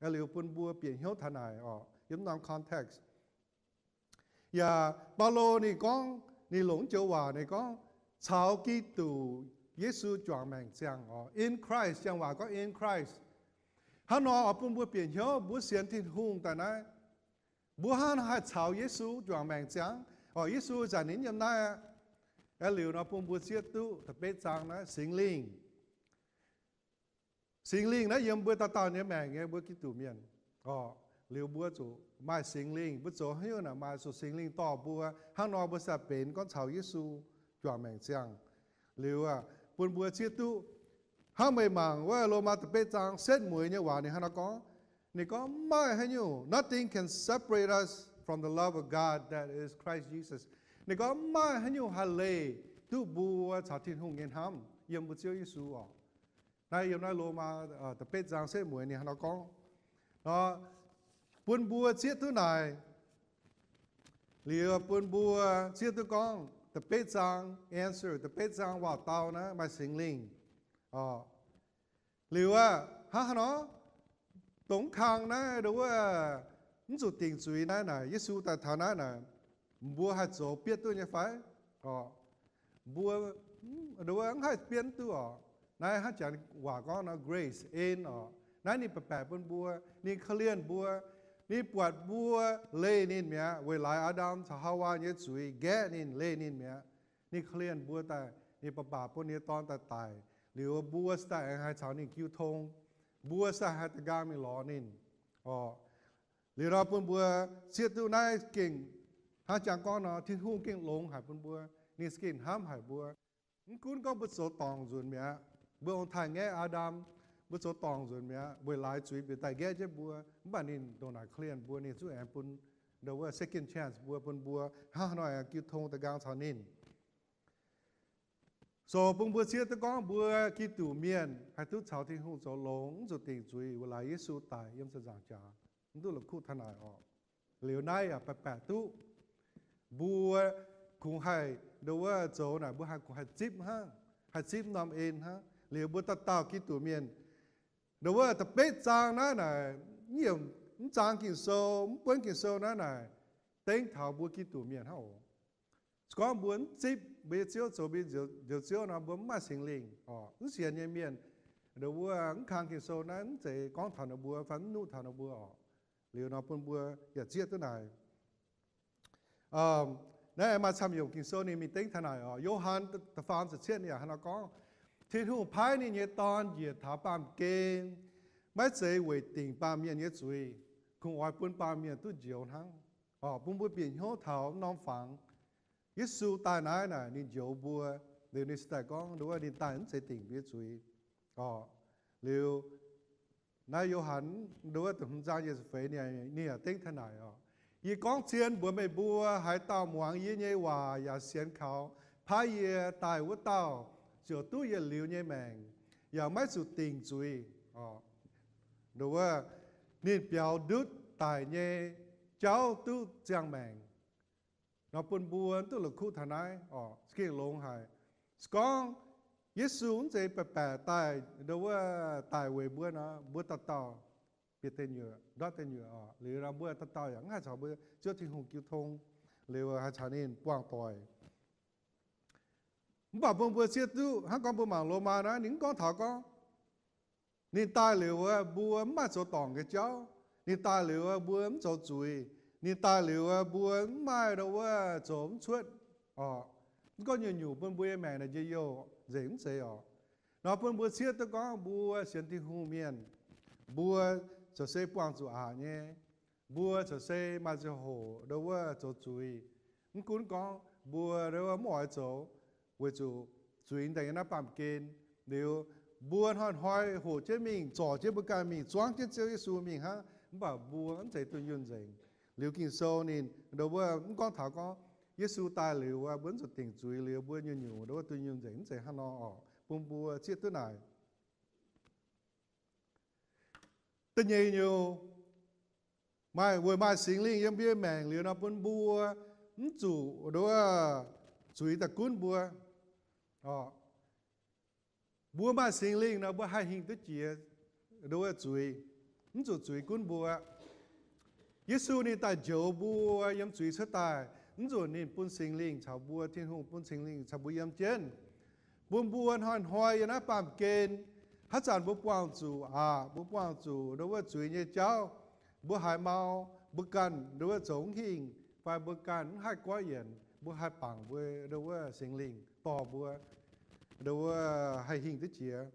Aeqv, liuz bun mbuo bieqc hnyouv taux naaic oc, yiem norm context. Yaac Baulo ninh gorngv, ninh longc joux waac ninh gorngv, caux Giduc Yesu juangc maengc ziangh oc. In Christ, janx waac gorngv in Christ. Hnangv nor oix bun mbuo bieqc hnyouv mbuo sienx Tin-Hungh daaih naaiv, mbuo hnangv haih caux Yesu juangc maengc ziangh oc. Yesu zanc ninh yiem naaiv aqv. Aeqv, liuz nor bun mbuo zieqv duqv da'betv zaang naaiv Singx Lingh. Singx Lingh naaiv yiem mbuo dauh dauh nyei maengc nyei, mbuo Giduc mienh oc. Liuz mbuo zuqc maaih Singx Lingh, mbuo zoux haaix nyungc naaic maaih zuqc Singx Lingh dorh mbuo. Hnangv nor mbuo se benx gorngv caux Yesu juangc maengc ziangh. Liuz aah, bun mbuo zieqv duqv hnangv meih mangc wuov Lomaa da'betv zaang setv mueiz nyei waac ninh hnangv nor gorngv. Ninh gorngv, mv maaih haaix nyungc, nothing can separate us from the love of God that is Christ Jesus. Ninh gorngv mv maaih haaix nyungc haih leih duqv mbuo caux Tin-Hungh nyei hnamv yiem mbuo Ziouv Yesu oc. Naaiv yiem naaiv Lomaa da'betv zaang setv mueiz ninh hnangv nor gorngv. Nor, bun mbuo zieqv duqv naaic, liuz bun mbuo zieqv duqv gorngv da'betv zaang answer, da'betv zaang waac-dau naaiv maaih Singx Lingh. Liuz aah, hnangv haaix nor, dongh mv kang naaiv ndo wuov mv zuqc dingc zuiz naaiv naaic, Yesu daaih taux naaiv naaic, mbuo haih zoux bietv duqv nyei fai? Mbuo ndo wuov mv haih bietv duqv oc. Naaiv hnangv janx waac gorngv nor grace, en oc. Naaiv ninh baeqc baeqc bun mbuo, ninh korv-lienh mbuo, ninh buatc mbuo leih ninh mi'aqv. Weic laaix Aa^ndam caux Haawaa nyei zuiz nqaeqv ninh, leih ninh mi'aqv. Ninh korv-lienh mbuo daaih, ninh baac baac bun ninh nyei Dorn daaih daic, liuz mbuo se daaih aengx haih caux ninh jiu tong, mbuo se haih da'nqaang mingh lorz ninh oc. Liuz nor bun mbuo zieqv duqv naaiv gengh hnangv jangx gorngv nor, Tin-Hungh gengh longx haic bun mbuo, ninh gengh hnamv haic mbuo. Mv gunv gorngv mbuo zoux dorngc nzunc mi'aqv, mbuo ong-taaix-ngaeqv Aa^ndam, mbuo zoux dorngc nzunc mi'aqv, weic laaix zuiz bieqc daaih nqaeqv jienv mbuo, mv baac ninh ndongc naaic korv-lienh mbuo, ninh zungv aengx bun ndo wuov second chance mbuo, bun mbuo hnangv haaix nor aengx jiu tong da'nqaang caux ninh. So bun mbuo zieqv duqv gorngv mbuo Giduc mienh haih duqv caux Tin-Hungh zoux longx, mv zuqc dingc zuiz, weic laaix Yesu daic yiem ziepc nzaangc jaax, mv duqv la'kuqv taux naaic oc. Liuz naaiv yaac baeqc baeqc duqv mbuo kungx haih ndo wuov zoux naaic, mbuo haih kungx haih zipv hnangv, haih zipv norm en hnangv. Liuz mbuo dauh dauh Giduc mienh, ndo wuov da'betv zaang naaiv naaic, mv zaang Ging-Sou, mv buonv Ging-Sou naaiv naaic, dengv taux mbuo Giduc mienh hnangv oc. Se gorngv mbuo mv zipv mbuo nyei Ziouv zoux mbuo nyei Njoux Ziouv nor, mbuo mv maaih Singx Lingh oc. Mv sienx nyei mienh, ndo wuov mv kang Ging-Sou naaiv mv zeiz gorngv taux ninh mbuo fai mv nuqv taux ninh mbuo oc. Liuz nor bun mbuo yaac zieqv duqv naaic. Naaiv maaih camv-nyungc Ging-Sou ninh mingh dengv taux naaic oc. Yo^han da'faam ziepc cietv ninh yaac hnangv nor gorngv, Tin-Hungh paaiv ninh nyei Dorn njiec taux baamh gen, maiv zeiz weic dingc baamh mienh nyei zuiz, kungx oix bun baamh mienh duqv njoux hnangv. Oc, bun mbuo bieqc hnyouv taux norm fangx. Yesu daaih naaiv naaic ninh njoux mbuo, liuz ninh se daaih gorngv ndo wuov ninh daaih mv zeiz dingc mbuo nyei zuiz. Oc, liuz naaiv Yo^han ndo wuov da'hmz zaang nyic ziepc feix ninh yaac dengv taux naaic oc, Yie gorngv zien mbuox meih mbuo, haaix dauh muangx yie nyei waac yaac sienx kaux paaiv yie daaih wuov dauh, ziouc duqv yietc liuz nyei maengc, yaac maiv zuqc dingc zuiz. Ndo wuov, ninh biaux ndutv daic nyei jauv duqv ziangh maengc. Nor bun mbuo duqv la'kuqv taux naaiv oc, gengh longx haic. Se gorngv Yesu mv zeiz baeqc baeqc daaih ndo wuov daic weic mbuo nor, mbuo dauh dauh bieqc deic nyuoqc, ndortv deic nyuoqc oc. Liuz nor mbuo dauh dauh yaac mv haih caux mbuo Ziouv Tin-Hungh jiu tong, liuz haih caux ninh buangh doic. Mv baac bun mbuo zieqv duqv hnangv gorngv mbuo mangc Lomaa naaiv, ninh mv gorngv taux gorngv ninh daaih liuz wuov mbuo mv maaih zoux dorngc nyei jauv, ninh daaih liuz wuov mbuo mv zoux zuiz, ninh daaih liuz wuov mbuo mv maaih ndo wuov zoux mv cuotv oc. Mv gorngv nyungc-nyungc bun mbuo nyei maengc naaic njien-youh nzengc mv zeiz oc. Nor bun mbuo zieqv duqv gorngv mbuo sienx Tin-Hungh mienh, mbuo corc se buangh zuqc aqc nyei, mbuo corc se maaih ziangh hoc ndo wuov zoux zuiz. Mv gunv gorngv mbuo ndo wuov mv oix zoux, weic zuqc zuiz nzaeng yiem naaiv baamh gen. Liuz mbuo hnoi-hnoi hoqc jienv mingh, zorc jienv mbuo ganh mingh, zuangv jienv Ziouv Yesu mingh hnangv, mv baac mbuo mv zeiz dunh yunh nzengc. Liuz Ging-Sou ninh ndo wuov mv gorngv taux gorngv Yesu daaih liuz wuov mbuo mv zuqc dingc zuiz, liuz mbuo nyungc-nyungc ndo wuov dunh yunh nzengc, mv zeiz hnangv nor oc. Bun mbuo zieqv duqv naaic. Da'nyeic nyungc, maaih, weic maaih Singx Lingh yiem mbuo nyei maengc liuz nor bun mbuo mv zuqc ndo wuov zuiz daaih gunv mbuo. Mbuo maaih Singx Lingh nor mbuo haih hingh duqv jiex ndo wuov zuiz, mv zuqc zuiz gunv mbuo. Yesu ninh daaih njoux mbuo yiem zuiz cuotv daaih, mv zuqc ninh bun Singx Lingh caux mbuo, Tin-Hungh bun Singx Lingh caux mbuo yiem jienv, bun mbuo hnoi-hnoi yiem naaiv baamh gen. Haaix zanc mbuo buangh zuqc aqc, mbuo buangh zuqc ndo wuov zuiz nyei jauv, mbuo haiz mau, mbuo ganh ndo wuov zoux mv hingh, fai mbuo ganh mv haih goiv yienc, mbuo haih bangc mbuo ndo wuov Singx Lingh dorh mbuo ndo wuov haih hingh duqv jiex.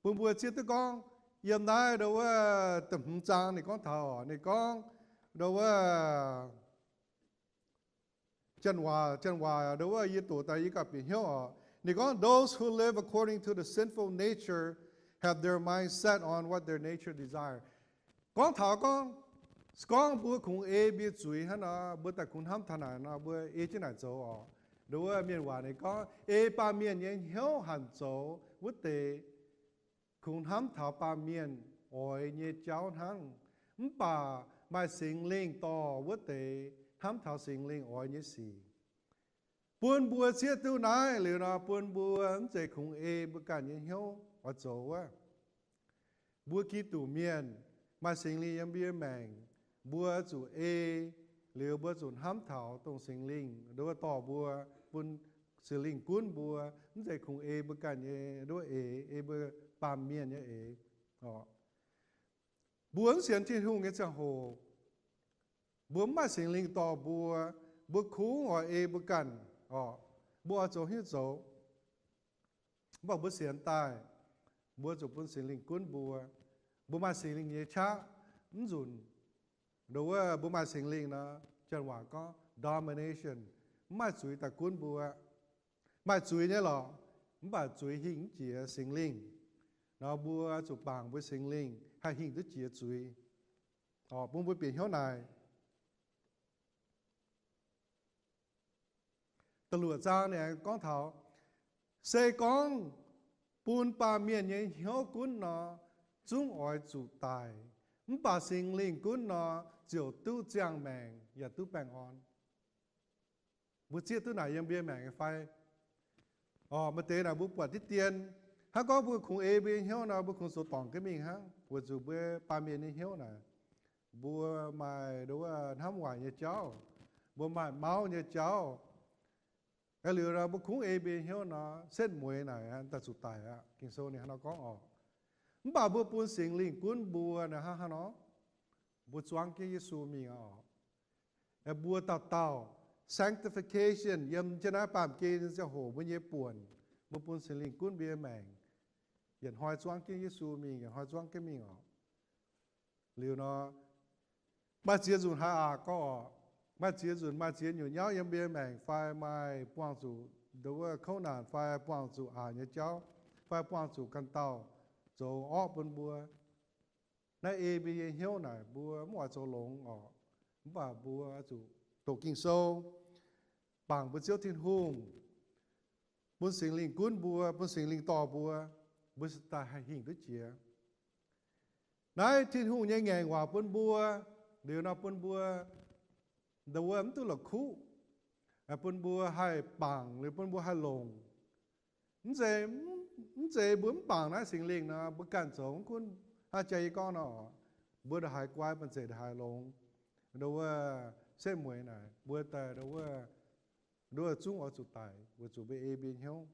Bun mbuo zieqv duqv gorngv, yiem naaiv ndo wuov da'hmz zaang ninh gorngv taux, ninh gorngv ndo wuov Janx-waac, janx-waac ndo wuov yie doqc daaih yie gauh bieqc hnyouv oc. Ninh gorngv, those who live according to the sinful nature have their mind set on what their nature desire. Gorngv taux gorngv, gorngv mbuo kungx ei mbuo nyei zuiz hnangv nor, mbuo daaih kungx hnamv taux naaic nor, mbuo ei jienv naaic zoux oc. Ndo wuov mienh waac ninh gorngv, ei baamh mienh nyei hnyouv hanc zoux wuov deix kungx hnamv taux baamh mienh oix nyei jauv hnangv. Mv baac maaih Singx Lingh dorh wuov deix hnamv taux Singx Lingh oix nyei sic. Bun mbuo zieqv duqv naaiv liuz nor, bun mbuo mv zeiz kungx ei mbuo ganh nyei hnyouv oix zoux wuov. Mbuo Giduc mienh maaih Singx Lingh yiem mbuo nyei maengc, mbuo zuqc ei liuz mbuo zuqc hnamv taux dongh Singx Lingh ndo wuov dorh mbuo, bun Singx Lingh gunv mbuo, mv zeiz kungx ei mbuo ganh nyei ndo wuov eix, ei mbuo baamh mienh nyei eix. Mbuo mv sienx Tin-Hungh nyei ziangh hoc, mbuo mv maaih Singx Lingh dorh mbuo, mbuo kungx oix ei mbuo ganh oc, mbuo oix zoux haaix nyungc zoux. Mv baac mbuo sienx daaih, mbuo zuqc bun Singx Lingh gunv mbuo. Mbuo maaih Singx Lingh nyei qaqv, mv nzunc ndo wuov mbuo maaih Singx Lingh nor, janx-waac gorngv domination, mv maaih zuiz daaih gunv mbuo. Maaih zuiz nyei lorqc, mv baac zuiz hingh mv jiex Singx Lingh. Nor mbuo zuqc bangc mbuo Singx Lingh haih hingh duqv jiex zuiz. Bun mbuo bieqc hnyouv naaic. Da'luoqc zaang ninh gorngv taux, se gorngv bun baamh mienh nyei hnyouv gunv nor, zungv oix zuqc daic. Mv baac Singx Lingh gunv nor, ziouc duqv ziangh maengc yaac duqv baengh orn. Mbuo zieqv duqv naaic yiem mbuo nyei maengc nyei fai? Orqc, maaih deix naaic mbuo buatc diqv dien. Hnangv gorngv mbuo kungx ei mbuo nyei hnyouv nor, mbuo kungx zoux dorngc jienv mingh hnangv, weic zuqc mbuo baamh mienh nyei hnyouv naaic, mbuo maaih ndo wuov hnamv waaic nyei jauv, mbuo maaih mauv nyei jauv. Liuz nor mbuo kungx ei mbuo nyei hnyouv nor, setv mueiz naaic daaih zuqc daic aqv. Ging-Sou ninh hnangv nor gorngv orqc. Mv baac mbuo bun Singx Lingh gunv mbuo naaic hnangv haaix nor? Mbuo zuangv jienv Yesu mingh orqc. Mbuo dauh dauh sanctification yiem jienv naaiv baamh gen ziangh hoc mbuo nyei buonc, mbuo bun Singx Lingh gunv mbuo nyei maengc, yietc hnoi zuangv jienv Yesu mingh, yietc hnoi zuangv jienv mingh orqc. Liuz nor, maaih ziex nzunc haaix aqc gorngv orqc, maaih ziex nzunc maaih ziex nyutc nyauv yiem mbuo nyei maengc fai maaih buangh zuqc ndo wuov kouv naanc fai buangh zuqc aqc nyei jauv fai buangh zuqc ganh dauh zoux orqv bun mbuo. Naaiv ei mbuo nyei hnyouv naaic mbuo mv oix zoux longx orqc. Mv baac mbuo zuqc doqc Ging-Sou, bangc mbuo Ziouv Tin-Hungh, bun Singx Lingh gunv mbuo, bun Singx Lingh dorh mbuo, mbuo daaih haih hingh duqv jiex. Naaiv Tin-Hungh nyei ngaengc waac bun mbuo, liuz nor bun mbuo, ndo wuov mv duqv la'kuqv, bun mbuo haih bangc, liuz bun mbuo haih longc. Mv zeiz, mv zeiz mbuo mv bangc naaiv Singx Lingh nor, mbuo ganh zoux mv gunv hnangv jaa yie gorngv nor, mbuo ndongc haaix guai banh zeic ndongc haaix longx. Ndo wuov setv mueiz naaic, mbuo daaih ndo wuov, ndo wuov zungv oix zuqc daic weic zuqc mbuo ei mbuo nyei hnyouv.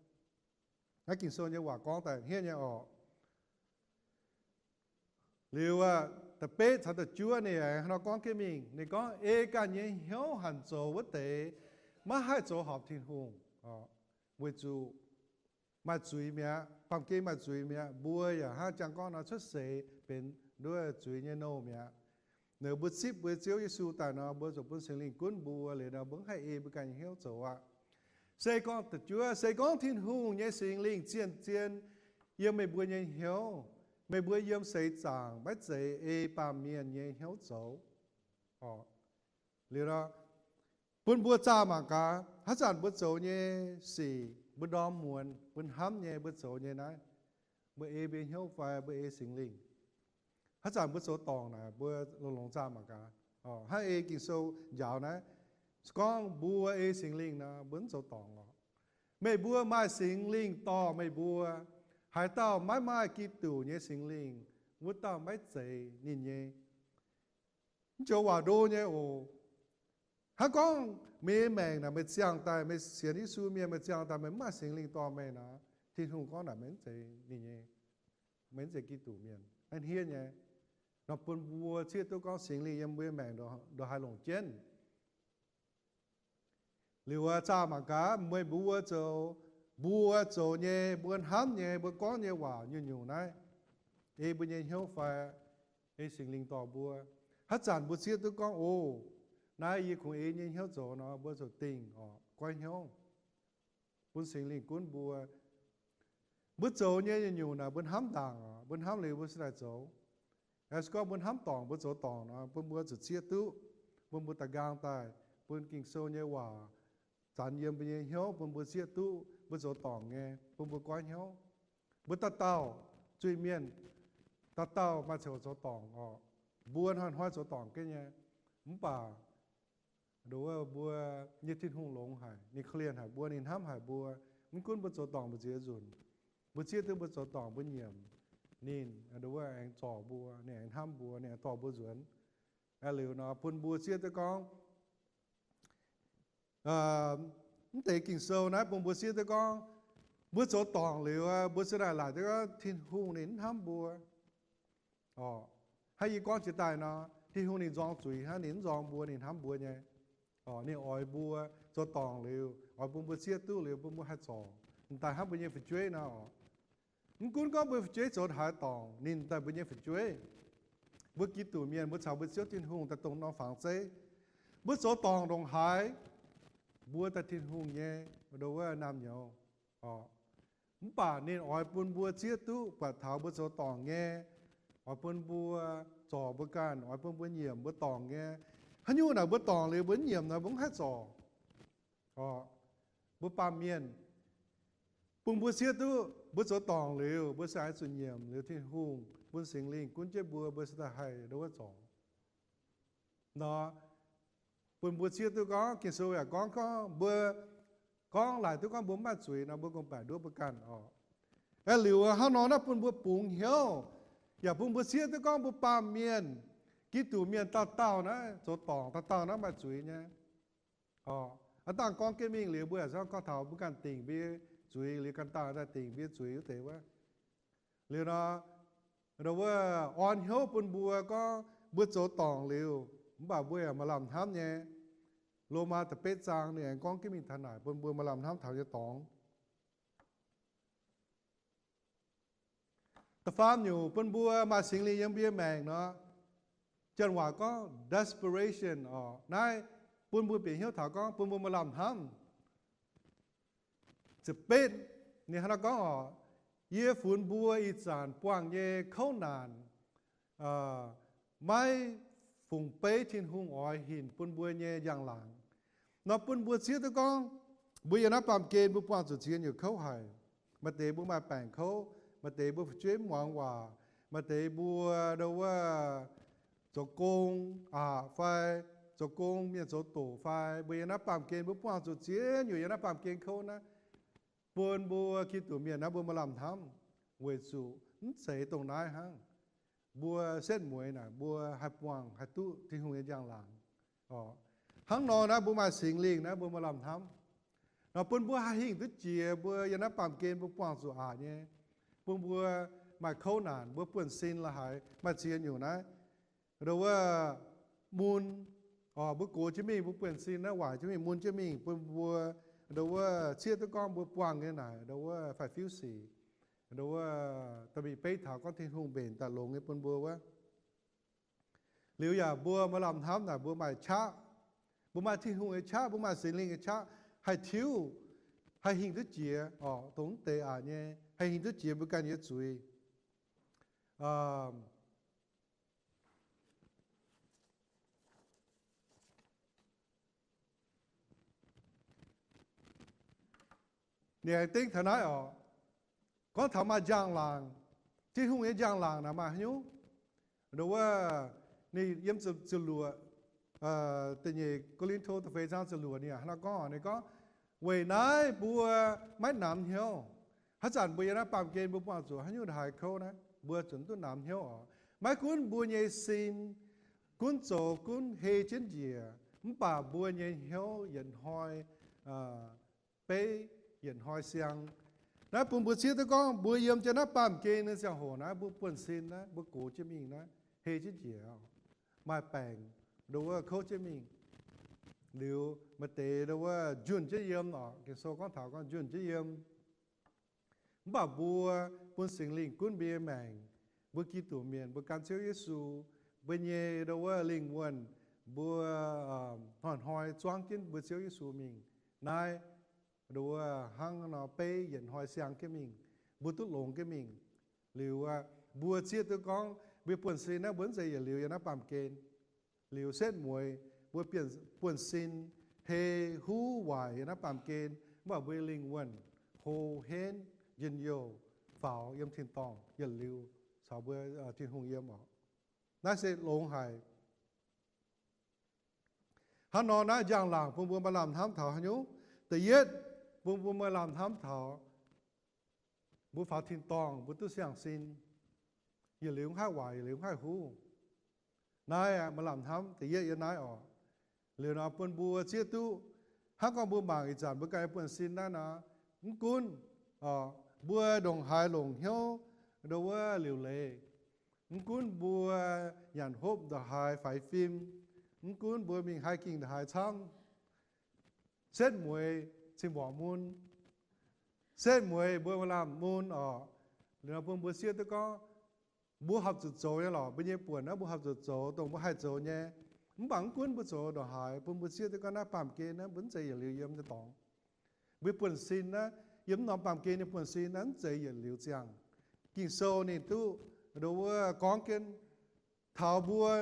Naaiv Ging-Sou nyei waac gorngv daaih hniev nyei orqc. Liuz aqv, da'betv caux da'juov ninh aengx hnangv nor gorngv jienv mingh. Ninh gorngv, ei ganh nyei hnyouv hanc zoux wuov deix, maiv haih zoux horpc Tin-Hungh, weic zuqc maaih zuiz mi'aqv, baamh gen maaih zuiz mi'aqv. Mbuo yaac hnangv jangx gorngv nor cuotv seix benx ndo wuov zuiz nyei nouh mi'aqv. Ninh mbuo zipv mbuo Ziouv Yesu daaih nor, mbuo zuqc bun Singx Lingh gunv mbuo liuz nor, mbuo mv haih ei mbuo ganh nyei hnyouv zoux aqv. Se gorngv, da'juov, se gorngv Tin-Hungh nyei Singx Lingh zien-zien yiem meih mbuo nyei hnyouv, meih mbuo yiem seix zaangc maiv zeiz ei baamh mienh nyei hnyouv zoux. Liuz nor, bun mbuo zaah mangc gaax, haaix zanc mbuo zoux nyei sic, mbuo ndorm muonz, mbuo hnamv nyei, mbuo zoux nyei naaiv, mbuo ei mbuo nyei hnyouv fai mbuo ei Singx Lingh? Haaix zanc mbuo zoux dorngc naaic, mbuo longx-longx zaah mangc gaax. Hnangv ei Ging-Sou njaaux naaiv, se gorngv mbuo ei Singx Lingh nor, mbuo mv zoux dorngc orqc. Meih mbuo maaih Singx Lingh dorh meih mbuo. Haaix dauh maiv maaih Giduc nyei Singx Lingh, wuov dauh maiv zeiz ninh nyei. Mv joux waac ndo nyei oc. Hnangv gorngv meih nyei maengc naaic meih ziangh daaih, meih sienx Yesu mienh meih ziangh daaih meih mv maaih Singx Lingh dorh meih nor, Tin-Hungh gorngv naaic meih mv zeiz ninh nyei, meih mv zeiz Giduc mienh. Naaiv hniev nyei. Nor bun mbuo zieqv duqv gorngv Singx Lingh yiem mbuo nyei maengc ndo haaix longc jienv. Liuz zaah mangc gaax, meih mbuo zoux, mbuo zoux nyei, mbuo hnamv nyei, mbuo gorngv nyei waac nyungc-nyungc naaiv, ei mbuo nyei hnyouv fai ei Singx Lingh dorh mbuo? Haaix zanc mbuo zieqv duqv gorngv, o, Naaiv yie kungx ei nyei hnyouv zoux nor, mbuo zuqc dingh oc, goiv hnyouv, bun Singx Lingh gunv mbuo. Mbuo zoux nyei nyungc-nyungc naaic mbuo hnamv ndaangc oc, mbuo hnamv liuz mbuo se daaih zoux. Aa, se gorngv mbuo hnamv dorngc, mbuo zoux dorngc nor, bun mbuo zuqc zieqv duqv, bun mbuo da'nqaang daaih, bun Ging-Sou nyei waac zanx yiem mbuo nyei hnyouv, bun mbuo zieqv duqv mbuo zoux dorngc nyei, bun mbuo goiv hnyouv. Mbuo dauh dauh zuiz-mienh, dauh dauh maaih ziangh hoc zoux dorngc oc. Mbuo hnoi-hnoi zoux dorngc jienv nyei. Mv baac nduov mbuo nyei Tin-Hungh longx haic, ninh korv-lienh haic mbuo, ninh hnamv haic mbuo. Mv gunv mbuo zoux dorngc mbu'ziex nzunc, mbuo zieqv duqv mbuo zoux dorngc mbuo nyiemc, ninh nduov aengx zorc mbuo, ninh aengx hnamv mbuo, ninh aengx dorh mbuo nzuonx. Aa, liuz nor bun mbuo zieqv duqv gorngv mv deix Ging-Sou naaiv bun mbuo zieqv duqv gorngv, mbuo zoux dorngc liuz, mbuo ziouc naaic laaic duqv gorngv Tin-Hungh ninh mv hnamv mbuo. Oc, hnangv yie gorngv jiex daaih nor, Tin-Hungh ninh nzorng zuiz hnangv, ninh mv nzorng mbuo, ninh hnamv mbuo nyei. Oc, ninh oix mbuo zoux dorngc liuz, oix bun mbuo zieqv duqv liuz, bun mbuo haih zorc, daaih hnamv mbuo nyei fu'jueiv nor oc. Mv gunv gorngv mbuo fu'jueiv zoux haaix dorngc, ninh daaih mbuo nyei fu'jueiv. Mbuo Giduc mienh, mbuo caux mbuo Ziouv Tin-Hungh daaih dongh norm fangx zeiv. Mbuo zoux dorngc ndongc haaix, mbuo daaih Tin-Hungh nyei, nduov wuov, naamh nyouz. Oc, mv baac ninh oix bun mbuo zieqv duqv buatc taux mbuo zoux dorngc nyei, oix bun mbuo zorc mbuo ganh, oix bun mbuo nyiemc mbuo dorngc nyei. Haaix nyungc naaic mbuo dorngc liuz mbuo mv nyiemc nor, mbuo mv haih zorc. Oc, mbuo baamh mienh, bun mbuo zieqv duqv mbuo zoux dorngc liuz, mbuo se aengx zuqc nyiemc liuz Tin-Hungh bun Singx Lingh gunv jienv mbuo, mbuo se daaih haih nduov wuov zorc. Nor, bun mbuo zieqv duqv gorngv, Ging-Sou yaac gorngv, gorngv mbuo gorngv laaic duqv gorngv mbuo mv maaih zuiz nor, mbuo gorngv-baeqc nduov mbuo ganh oc. Aeqv, liuz hnangv nor naaiv bun mbuo bungx hnyouv, yaac bun mbuo zieqv duqv gorngv mbuo baamh mienh, Giduc mienh dauh dauh naaiv zoux dorngc, dauh dauh naaiv maaih zuiz nyei. Oc, aav dangh gorngv jienv mingh liuz, mbuo yaac gorngv taux mbuo ganh dingc mbuo nyei zuiz liuz, ganh dangh daaih dingc mbuo nyei zuiz wuov deix wuov. Liuz nor, nduov wuov, orn hnyouv bun mbuo gorngv mbuo zoux dorngc liuz, mv baac mbuo yaac maaih lamh hnamv nyei. Lomaa da'betv zaang ninh aengx gorngv jienv mingh taux naaic bun mbuo maaih lamh hnamv taux nyei dorngx. Da'faam nyungc bun mbuo maaih Singx Lingh yiem mbuo nyei maengc nor, janx waac gorngv desperation oc. Naaiv bun mbuo bieqc hnyouv taux gorngv bun mbuo maaih lamh hnamv. Ziepc betv, ninh hnangv naaiv gorngv oc, yie funx mbuo ih zanc buangh nyei kouv naanc, maiv fungx beiv Tin-Hungh oix hinc bun mbuo nyei njang-laangc. Nor bun mbuo zieqv duqv gorngv, mbuo yiem naaiv baamh gen mbuo buangh zuqc ziex nyungc kouv haic. Maaih deix mbuo maaih baengc kouv, maaih deix mbuo fu'jueiv mv muangx waac, maaih deix mbuo nduov wuov zoux gong aqc fai zoux gong mienh zoux doqc fai, mbuo yiem naaiv baamh gen mbuo buangh zuqc ziex nyungc yiem naaiv baamh gen kouv naaiv. Bun mbuo Giduc mienh naaiv mbuo maaih lamh hnamv, weic zuqc mv zeiz dongh naaiv hnangv. Mbuo setv mueiz naaic mbuo haih buangh haih duqv Tin-Hungh nyei njang-laangc. Hnangv nor naaiv mbuo maaih Singx Lingh naaiv mbuo maaih lamh hnamv. Nor bun mbuo haih hingh duqv jiex mbuo yiem naaiv baamh gen mbuo buangh zuqc aqc nyei, bun mbuo maaih kouv naanc mbuo buonv-sin la'haaix maaih ziex nyungc naaiv. Nduov wuov mun, mbuo gox jienv mingh mbuo buonv-sin naaiv waaic jienv mingh mun jienv mingh bun mbuo nduov wuov zieqv duqv gorngv mbuo buangh nyei naaic nduov wuov faix-fiuv sic. Nduov wuov da'mingh beiv taux gorngv Tin-Hungh mbenc daaih longx nyei bun mbuo wuov. Liuz yaac mbuo maaih lamh hnamv naaic mbuo maaih qaqv, mbuo maaih Tin-Hungh nyei qaqv, mbuo maaih Singx Lingh nyei qaqv, haih tiuv, haih hingh duqv jiex oc, dongh mv deix aqc nyei, haih hingh duqv jiex mbuo ganh nyei zuiz. Ninh aengx dengv taux naaiv oc, gorngv taux maaih njang-laangc, Tin-Hungh nyei njang-laangc naaic maaih haaix nyungc? Nduov wuov, ninh yiem ziepc luoqc, da'nyeic Ko^lin^to da'feix zaang ziepc luoqc ninh hnangv naaiv gorngv, ninh gorngv, weic naaiv mbuo maiv namx hnyouv. Haaix zanc mbuo yiem naaiv baamh gen mbuo buangh zuqc haaix nyungc haaix kouv naaiv, mbuo zunc duqv namx hnyouv oc. Maiv gunv mbuo nyei sin gunv zoux gunv hei jienv njiec, mv baac mbuo nyei hnyouv yietc hnoi beiv, yietc hnoi siang. Naaiv bun mbuo zieqv duqv gorngv mbuo yiem jienv naaiv baamh gen nyei ziangh hoc naaiv, mbuo buonv-sin naaiv, mbuo gox jienv mingh naaiv, hei jienv njiec, maaih baengc, nduov wuov kouv jienv mingh. Liuz maaih deix nduov wuov njunh jienv yiem oc. Ging-Sou gorngv taux gorngv njunh jienv yiem. Mv baac mbuo bun Singx Lingh gunv mbuo nyei maengc, mbuo Giduc mienh, mbuo gan Ziouv Yesu, mbuo nyei nduov wuov lingh wuonh, mbuo hnoi-hnoi zuangv jienv mbuo Ziouv Yesu mingh. Naaiv nduov hnangv nor beiv yietc hnoi siang jienv mingh, mbuo duqv longx jienv mingh. Liuz mbuo zieqv duqv gorngv mbuo buonv-sin naaiv mbuo mv zeiz yietc liuz yiem naaiv baamh gen. Liuz setv mueiz mbuo buonv-sin hei huv waaic yiem naaiv baamh gen, mv baac mbuo lingh wuonh hlo henv njien-youh faaux yiem tin-dorngh yietc liuz caux mbuo Tin-Hungh yiem oc. Naaiv se longx haic. Hnangv nor naaiv njang-laangc bun mbuo maaih lamh hnamv taux haaix nyungc? Da'yietv, bun mbuo maaih lamh hnamv taux mbuo faaux tin-dorngh mbuo duqv siang-sin, yietc liuz mv haih waaic, yietc liuz mv haih huv. Naaiv maaih lamh hnamv da'yietv yiem naaiv oc. Liuz nor bun mbuo zieqv duqv hnangv gorngv mbuo mangc ih zanc mbuo ganh nyei buonv-sin naaiv nor, mv gunv mbuo ndongc haaix longc hnyouv nduov wuov liuc leiz, mv gunv mbuo nyanc hopv ndongc haaix faix fim, mv gunv mbuo mingh haih ging ndongc haaix camv, setv mueiz cing mborqc mun, setv mueiz mbuo maaih lamh mun oc. Liuz nor bun mbuo zieqv duqv gorngv mbuo horpc zuqc zoux nyei lorqc. Mbuo nyei buonc naaiv mbuo horpc zuqc zoux dongh mbuo haih zoux nyei. Mv baac mv gunv mbuo zoux ndongc haaix, bun mbuo zieqv duqv gorngv naaiv baamh gen naaiv mbuo mv zeiz yietc liuz yiem nyei dorngx. Mbuo buonv-sin naaiv, yiem mv norm baamh gen nyei buonv-sin naaiv mv zeiz yietc liuz ziangh. Ging-Sou ninh duqv nduov wuov gorngv jienv taux mbuo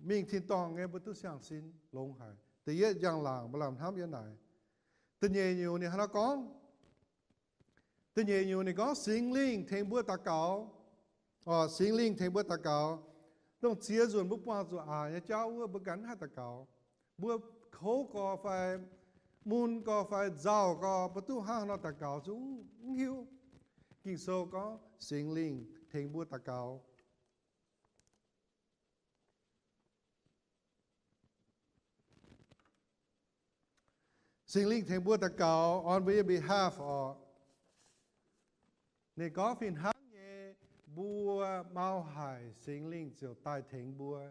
mingh tin-dorngh nyei mbuo duqv siang-sin longx haic. Da'yietv njang-laangc maaih lamh hnamv yiem naaic. Da'nyeic nyungc ninh hnangv naaiv gorngv, da'nyeic nyungc ninh gorngv Singx Lingh tengx mbuo daux gaux oc. Singx Lingh tengx mbuo daux gaux. Dongh ziex nzunc mbuo buangh zuqc aqc nyei jauv wuov mbuo ganh mv haih daux gaux. Mbuo kouv gorx fai mun gorx fai nzauh gorx, mbuo duqv hnangv haaix nor daux gaux zungv mv hiuv. Ging-Sou gorngv Singx Lingh tengx mbuo daux gaux. Singx Lingh tengx mbuo daux gaux on mbuo nyei behalf oc. Ninh gorngv fih hnangv nyei, mbuo mau haic Singx Lingh ziouc daaih tengx mbuo.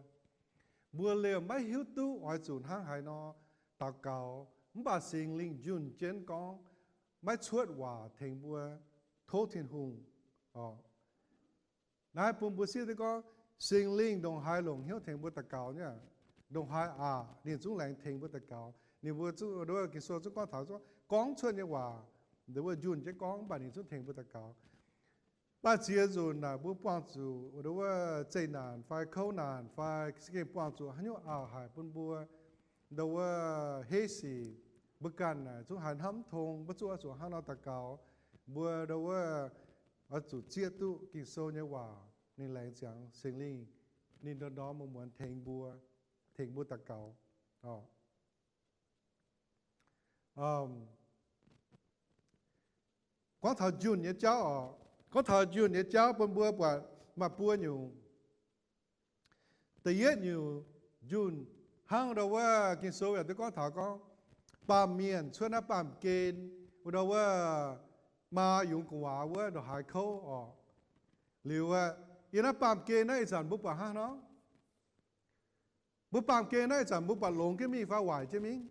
Mbuo liemh maiv hiuv duqv oix zuqc hnangv haaix nor daux gaux, mv baac Singx Lingh njunh jienv gorngv, maiv cuotv waac tengx mbuo tov Tin-Hungh oc. Naaiv bun mbuo zieqv duqv gorngv Singx Lingh ndongc haaix longc hnyouv tengx mbuo daux gaux nyei, ndongc haaix aqc ninh zungv laengz tengx mbuo daux gaux. Ninh mbuo zungv, Ging-Sou zungv gorngv taux zungv gorngv cuotv nyei waac, nduov wuov njunh jienv gorngv, mv baac ninh zungv tengx mbuo daux gaux. Maaih ziex nzunc naaic mbuo buangh zuqc nduov wuov zeqc naanc fai kouv naanc fai za'gengh buangh zuqc haaix nyungc auv-haic bun mbuo, nduov wuov heiv sic, mbuo ganh naaic zungv haiz hnamv mv tong, mbuo zungv oix zuqc hnangv nor daux gaux. Mbuo nduov wuov oix zuqc zieqv duqv Ging-Sou nyei waac, ninh laengz ziangx Singx Lingh, ninh ndorm-ndorm muonz-muonz tengx mbuo, tengx mbuo daux gaux. Gorngv taux njunh nyei jauv oc, gorngv taux njunh nyei jauv bun mbuo buatc maaih buo nyungc. Da'yietv nyungc njunh hnangv nduov wuov Ging-Sou yaac duqv gorngv taux gorngv, baamh mienh cuotv naaiv baamh gen, wuov nduov wuov maa yungz gu'nguaaz wuov ndongc haaix kouv oc. Liuz aeqv, yiem naaiv baamh gen naaiv ih zanc mbuo buatc hnangv nor, mbuo baamh gen naaiv ih zanc mbuo buatc longx jienv mingh fai waaic jienv mingh?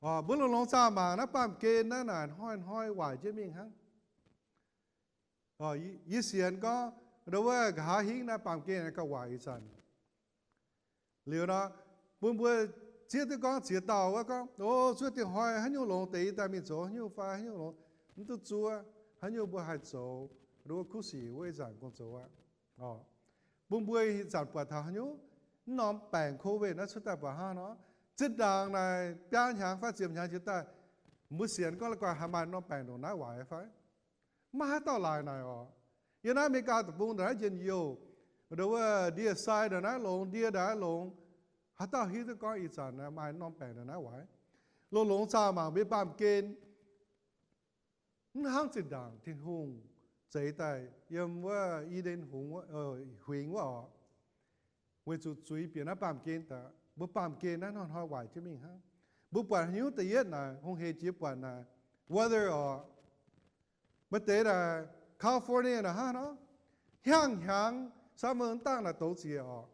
Mbuo longx-longx zaah mangc naaiv baamh gen naaiv naaic hnoi-hnoi waaic jienv mingh hnangv. Yie sienx gorngv nduov wuov nqa'haav hingv naaiv baamh gen gauh waaic ih zanc. Liuz nor, bun mbuo zieqv duqv gorngv ziex dauh wuov gorngv, o, zuov dingh hnoi haaix nyungc longx deix yie daaih mingh zoux haaix nyungc fai haaix nyungc longx, mv duqv zuov, haaix nyungc mbuo haih zoux, nduov wuov kuv sic wuov ih zanc gong zoux aqv. Bun mbuo ih zanc buatc taux haaix nyungc, mv norm baengc COVID naaiv cuotv daaih buatc hnangv nor, zinh ndaangc naaic biaa hnyangx fai ziepc hnyangx jiex daaih, mbuo sienx gorngv la'guaih haih maaih norm baengc ndongc naaiv waaic fai? Maiv haaix dauh laaix naaic oc. Yiem naaiv America deic-bung ndongc naaiv njien-youh, nduov wuov ndie-sai ndongc naaiv longx, ndie ndongc naaiv longx, haaix dauh hiuv duqv gorngv ih zanc maaih norm baengc ndongc naaiv waaic? Longx-longx zaah mangc mbuo baamh gen, mv hnangv zinh ndaangc Tin-Hungh zeix daaih yiem wuov I^nden Huingx wuov oc. Weic zuqc zuiz bieqc naaiv baamh gen daaih, mbuo baamh gen naaiv hnoi-hnoi waaic jienv mingh hnangv. Mbuo buatc haaix nyungc da'yietv naaic, hungh hec jiex buatc naaic, weather oc. Maaih deix naaic California naaic hnangv nor, hnyangx-hnyangx summer dangh naaic douz zieqc oc.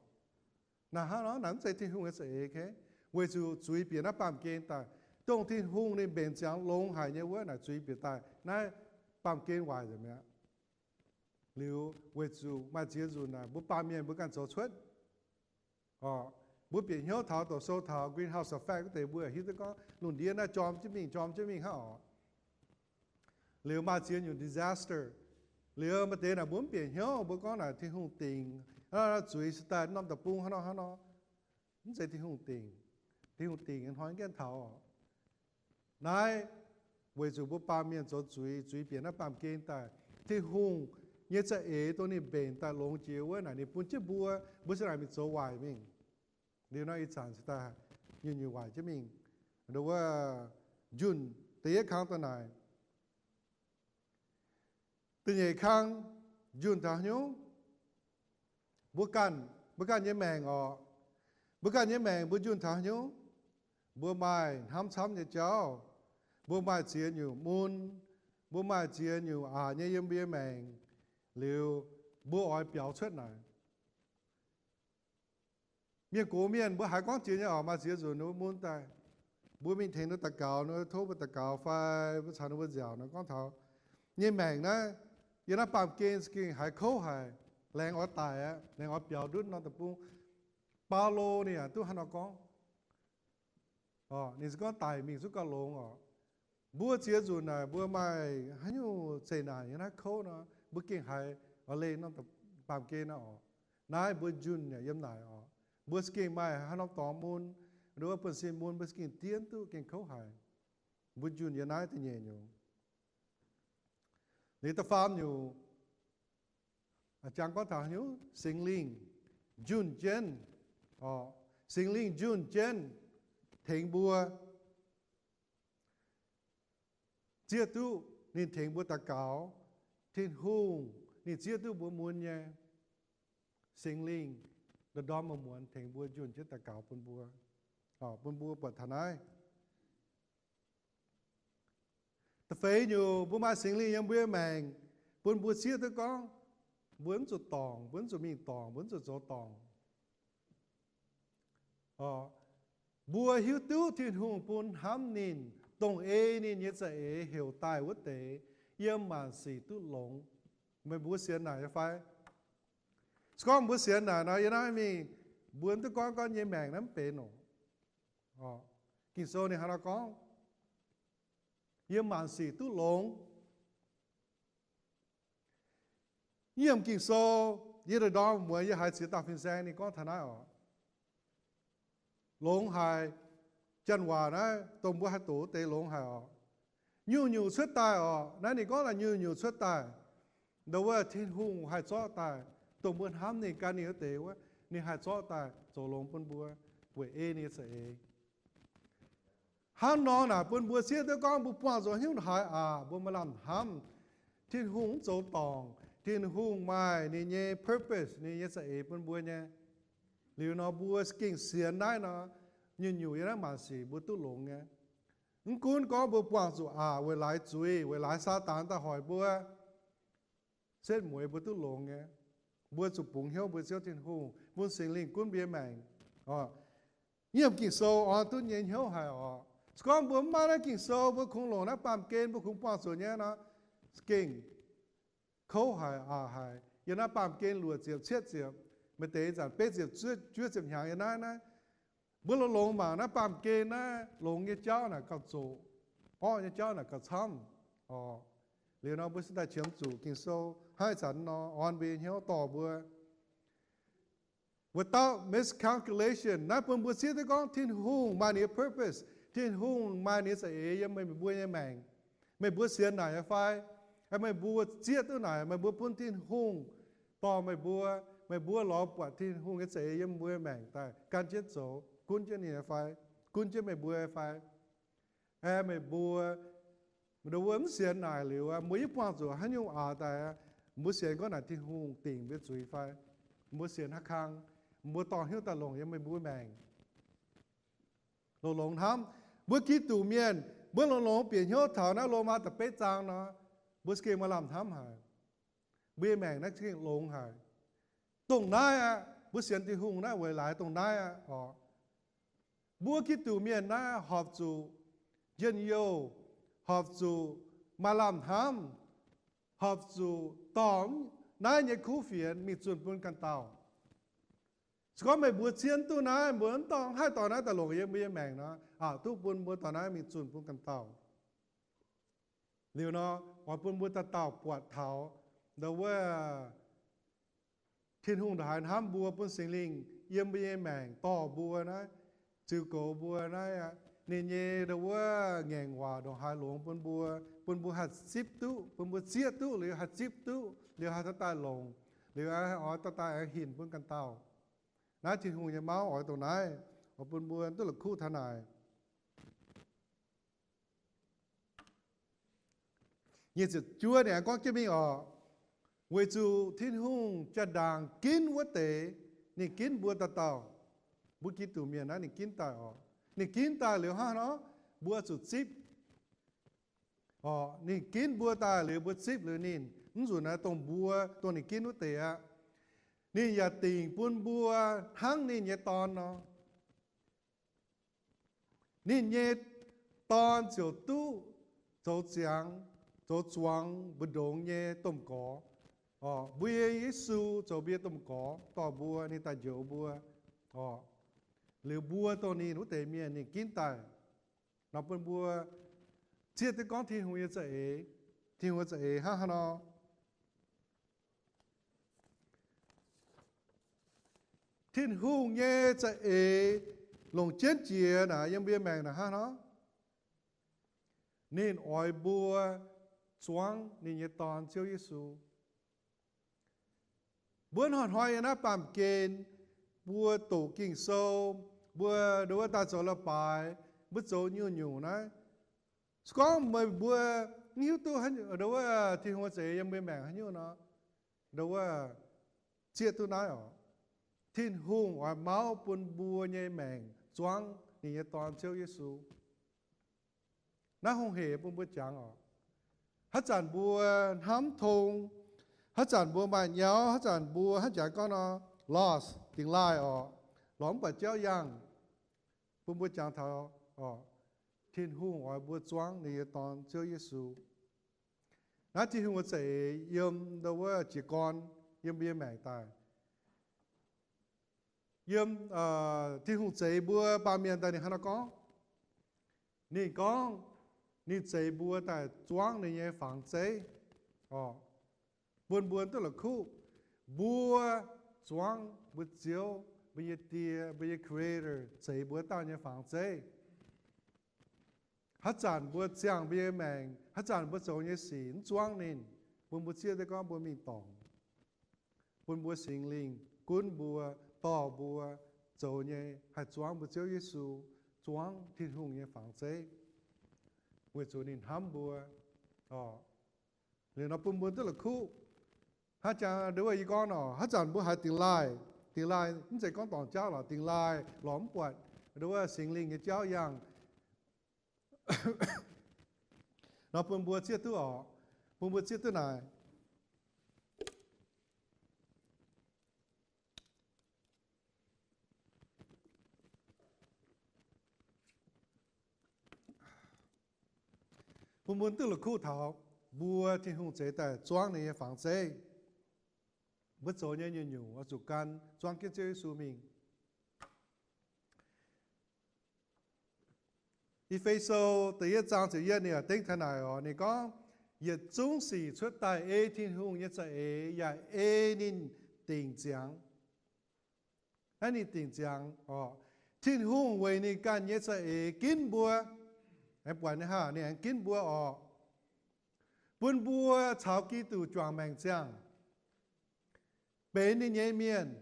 Naaic hnangv nor, naaic mv zeiz Tin-Hungh nyei za'eix, weic zuqc zuiz bieqc naaiv baamh gen daaih, dongh Tin-Hungh ninh mbenc ziangx longx haic nyei wuov naaic zuiz bieqc daaih naaiv baamh gen waaic nzengc mi'aqv. Liuz weic zuqc maaih ziex nzunc naaic mbuo baamh mienh mbuo ganh zoux cuotv oc. Mbuo bieqc hnyouv taux doqc sou taux greenhouse effect wuov deix, mbuo hiuv duqv gorngv lungh ndiev naaiv jorm jienv mingh, jorm jienv mingh hnangv oc. Liuz maaih ziex nyungc disaster. Liuz maaih deix naaic mbuo mv bieqc hnyouv, mbuo gorngv naaic Tin-Hungh dingc, zuiz se daaih norm deic-bung hnangv nor hnangv nor. Mv zeiz Tin-Hungh dingc. Tin-Hungh dingc hnoi gaengh taux oc. Naaiv weic zuqc mbuo baamh mienh zoux zuiz, zuiz bieqc naaiv baamh gen daaih, Tin-Hungh nyei za'eix dongh ninh mbenc daaih longx jiex wuov naaic, ninh bun jienv mbuo, mbuo se naaic mingh zoux waaic mingh. Liuz nor ih zanc se daaih nyungc-nyungc waaic jienv mingh. Nduov wuov njunh da'yietv kang daaih naaic, da'nyeic kang njunh taux haaix nyungc? Mbuo ganh, mbuo ganh nyei maengc oc. Mbuo ganh nyei maengc mbuo njunh taux haaix nyungc? Mbuo maaih hnamv camv nyei jauv. Mbuo maaih ziex nyungc mun. Mbuo maaih ziex nyungc aqc nyei yiem mbuo nyei maengc. Liuz mbuo oix biaux cuotv naaic. Mienh gox mienh mbuo haiz gorngv jiex nyei oc, maaih ziex nzunc ninh mbuo mun daaih, mbuo mingh tengx ninh mbuo daux gaux, ninh mbuo tov mbuo daux gaux fai mbuo caux ninh mbuo nziaauc nor gorngv taux nyei maengc naaiv, yiem naaiv baamh gen za'gengh haiz kouv haic, laengz oix daic aqv, laengz oix biaux ndutv norm deic-bung. Baulo ninh yaac duqv hnangv nor gorngv. Ninh se gorngv daic mingh zungv gauh longx oc. Mbuo ziex nzunc naaic mbuo maaih haaix nyungc zeqc naanc yiem naaiv kouv nor, mbuo gengh haiz oix leih norm baamh gen naaiv oc. Naaiv mbuo njunh yaac yiem naaic oc. Mbuo za'gengh maaih haaix norm dorngx mun, nduov buonv-sin mun, mbuo za'gengh diev duqv gengh kouv haic. Mbuo njunh yiem naaiv da'nyeic nyungc. Liuz da'faam nyungc, jangx gorngv taux haaix nyungc? Singx Lingh njunh jienv. Singx Lingh njunh jienv tengx mbuo. Zieqv duqv ninh tengx mbuo daux gaux. Tin-Hungh ninh zieqv duqv mbuo mun nyei. Singx Lingh ndorm-ndorm muonz-muonz tengx mbuo njunh jienv daux gaux bun mbuo, bun mbuo buatc taux naaiv. Da'feix nyungc, mbuo maaih Singx Lingh yiem mbuo nyei maengc, bun mbuo zieqv duqv gorngv mbuo mv zuqc dorngc, mbuo mv zuqc mingh dorngc, mbuo mv zuqc zoux dorngc. Mbuo hiuv duqv Tin-Hungh bun hnamv ninh, dongh ei ninh nyei za'eix heuc daaih wuov deix, yiem maanc sic duqv longx. Meih mbuo sienx naaic nyei fai? Se gorngv mbuo sienx naaic nor, yiem naaiv mingh mbuo mv duqv gorngv gorngv nyei maengc naaiv mv benx oc. Ging-Sou ninh hnangv nor gorngv, yiem maanc sic duqv longx. Yiem Ging-Sou, yie ndorm-ndorm muonz yie haiz ziex dauh fin-saeng ninh gorngv taux naaiv oc. Longx haic. Janx waac naaiv dongh mbuo haih doqc wuov deix longx haic oc. Nyungc-nyungc cuotv daaih oc. Naaiv ninh gorngv naaic nyungc-nyungc cuotv daaih, ndongc wuov Tin-Hungh haih zorqv daaih, dongh mbuo hnamv ninh gan ninh wuov deix wuov, ninh haih zorqv daaih zoux longx bun mbuo weic ei ninh nyei za'eix. Hnangv nor naaic bun mbuo zieqv duqv gorngv mbuo buangh zuqc haaix nyungc haaix aqc, mbuo maaih lamh hnamv. Tin-Hungh mv zoux dorngc. Tin-Hungh maaih ninh nyei purpose, ninh nyei za'eix bun mbuo nyei. Liuz nor mbuo gengh sienx naaiv nor, nyungc-nyungc yiem naaiv maanc sic mbuo duqv longx nyei. Mv gunv gorngv mbuo buangh zuqc aqc weic laaix zuiz, weic laaix Saadaan daaih hoic mbuo, setv mueiz mbuo duqv longx nyei. Mbuo zuqc bungx hnyouv mbuo Ziouv Tin-Hungh, bun Singx Lingh gunv mbuo nyei maengc. Yiem Ging-Sou orn duqv nyei hnyouv haic oc. Se gorngv mbuo mv maaih naaiv Ging-Sou, mbuo kungx longc naaiv baamh gen, mbuo kungx buangh zuqc nyei nor, gengh kouv haic, aqc haic. Yiem naaiv baamh gen luoqc ziepc, cietv ziepc, maaih deix zanc betv ziepc, juov ziepc hnyangx yiem naaiv naaiv, mbuo longx-longx mangc naaiv baamh gen naaiv, longx nyei jauv naaic gauh zoqc, orqv nyei jauv naaic gauh camv oc. Liuz nor mbuo se daaih qiemx zuqc Ging-Sou hnangv ih zanc nor orn mbuo nyei hnyouv dorh mbuo. Without miscalculation, naaiv bun mbuo zieqv duqv gorngv Tin-Hungh maaih ninh nyei purpose, Tin-Hungh maaih ninh nyei za'eix yiem meih mbuo nyei maengc. Meih mbuo sienx naaic nyei fai? Meih mbuo zieqv duqv naaic, meih mbuo bun Tin-Hungh dorh meih mbuo, meih mbuo lorz buatc Tin-Hungh nyei za'eix yiem mbuo nyei maengc daaih gan jienv zoux, gunv jienv ninh nyei fai? Gunv jienv meih mbuo nyei fai? Aeqv, meih mbuo, meih mbuo mv sienx naaic liuz, mbuo yaac buangh zuqc haaix nyungc aqc daaih, mbuo sienx gorngv naaic Tin-Hungh dingc mbuo zuiz fai? Mbuo sienx haaix kang? Mbuo dorh hnyouv daaih longc yiem meih mbuo maengc. Longx-longx hnamv, mbuo Giduc mienh, mbuo longx-longx bieqc hnyouv taux naaiv Lomaa da'betv zaang nor, mbuo za'gengh maaih lamh hnamv haic. Mbuo nyei maengc naaiv za'gengh longx haic. Dongh naaiv aqv, mbuo sienx Tin-Hungh naaiv weic laaix dongh naaiv aqv oc. Mbuo Giduc mienh naaiv horpc zuqc njien-youh, horpc zuqc maaih lamh hnamv, horpc zuqc dorh naaiv nyei kuv fienx mingh zunh bun ganh dauh. Se gorngv meih mbuo ciev duqv naaiv, mbuo mv dorh, haih dorh naaiv daaih longc yiem mbuo nyei maengc nor, aqc duqv bun mbuo dorh naaiv mingh zunh bun ganh dauh. Liuz nor, oix bun mbuo dauh dauh buatc taux ndau wuov Tin-Hungh ndongc haaix hnamv mbuo, bun Singx Lingh yiem mbuo nyei maengc dorh mbuo naaiv, ziux goux mbuo naaiv aqv. Ninh nyei ndau wuov ngaengc waac ndongc haaix longx bun mbuo, bun mbuo haih zipv duqv, bun mbuo zieqv duqv liuz haih zipv duqv, liuz haih dorh daaih longc, liuz haih oix dorh daaih aengx hinc bun ganh dauh. Naaiv Tin-Hungh nyei mauv oix dongh naaiv, oix bun mbuo duqv la'kuqv taux naaic. Nyic ziepc juov ninh aengx gorngv jienv mingh oc, weic zuqc Tin-Hungh jaa-ndaangc ginv wuov deix, ninh ginv mbuo dauh dauh. Mbuo Giduc mienh naaiv ninh ginv daaih oc. Ninh ginv daaih liuz hnangv nor, mbuo zuqc zipv. Oc, ninh ginv mbuo daaih liuz mbuo zipv liuz ninh, mv nzunc naaiv dongh mbuo, dongh ninh ginv wuov deix aqv. Ninh yaac dingc bun mbuo hnangv ninh nyei Dorn nor. Ninh nyei Dorn ziouc duqv zoux ziangx, zoux zuangx mbu'ndongx nyei domh gorx. Oc, mbuo nyei Yesu zoux mbuo nyei domh gorx dorh mbuo, ninh daaih njoux mbuo. Oc, liuz mbuo dongh ninh wuov deix mienh ninh ginv daaih. Nor bun mbuo zieqv duqv gorngv Tin-Hungh nyei za'eix, Tin-Hungh nyei za'eix hnangv haaix nor. Tin-Hungh nyei za'eix longc jienv jiex naaic yiem mbuo nyei maengc naaic hnangv nor, ninh oix mbuo zuangv ninh nyei Dorn Ziouv Yesu. Mbuo hnoi-hnoi yiem naaiv baamh gen, mbuo doqc Ging-Sou, mbuo ndau wuov daaih zoux leiz-baaix, mbuo zoux nyungc-nyungc naaiv. Se gorngv meih mbuo mv hiuv duqv ndau wuov Tin-Hungh za'eix yiem mbuo maengc haaix nyungc nor, ndau wuov zieqv duqv naaiv oc. Tin-Hungh oix mauv bun mbuo nyei maengc zuangv ninh nyei Dorn Ziouv Yesu. Naaiv hungh hec bun mbuo jangx oc. Haaix zanc mbuo hnamv tong, haaix zanc mbuo maaih nyauv, haaix zanc mbuo haaix jangx gorngv nor, lost, dingx laaih oc, lorz mv buatc jauv yangh, bun mbuo jangx taux oc, Tin-Hungh oix mbuo zuangv ninh nyei Dorn Ziouv Yesu. Naaiv Tin-Hungh nyei za'eix yiem ndau wuov jiez gorn yiem mbuo nyei maengc daaih. Yiem Tin-Hungh zeix mbuo baamh mienh daaih ninh hnangv naaiv gorngv. Ninh gorngv ninh zeix mbuo daaih zuangv ninh nyei fangx zeiv oc, bun mbuo duqv la'kuqv mbuo zuangv mbuo Ziouv, mbuo nyei Die, mbuo nyei Creator zeix mbuo dauh nyei fangx zeiv. Haaix zanc mbuo ziangh mbuo nyei maengc, haaix zanc mbuo zoux nyei sic mv zuangv ninh, bun mbuo zieqv duqv gorngv mbuo mingh dorngc, bun mbuo Singx Lingh gunv mbuo, dorh mbuo zoux nyei haih zuangv mbuo Ziouv Yesu, zuangv Tin-Hungh nyei fangx zeiv, weic zuqc ninh hnamv mbuo. Liuz nor bun mbuo duqv la'kuqv. Hnangv jangx ndau wuov yie gorngv nor, haaix zanc mbuo haiz dingx laaih, dingx laaih mv zeiz gorngv dorngc jauv lorqc, dingx laaih lorz mv buatc ndau wuov Singx Lingh nyei jauv yangh. Nor bun mbuo zieqv duqv oc, bun mbuo zieqv duqv naaic. Bun mbuo duqv la'kuqv taux mbuo Tin-Hungh zeix daaih zuangv ninh nyei fangx zeiv. Mbuo zoux nyei nyungc-nyungc oix zuqc gan zuangv jienv Ziouv Yesu mingh. E^fe^so da'yietv zaang ziepc yietv ninh dengv taux naaic oc, ninh gorngv, yietc zungv sic cuotv daaih ei Tin-Hungh nyei za'eix yaac ei ninh dingc ziangx. Naaiv ninh dingc ziangx oc. Tin-Hungh weic ninh ganh nyei za'eix ginv mbuo. Aengx buatc ninh haah, ninh aengx ginv mbuo oc, bun mbuo caux Giduc juangc maengc ziangh, benx ninh nyei mienh.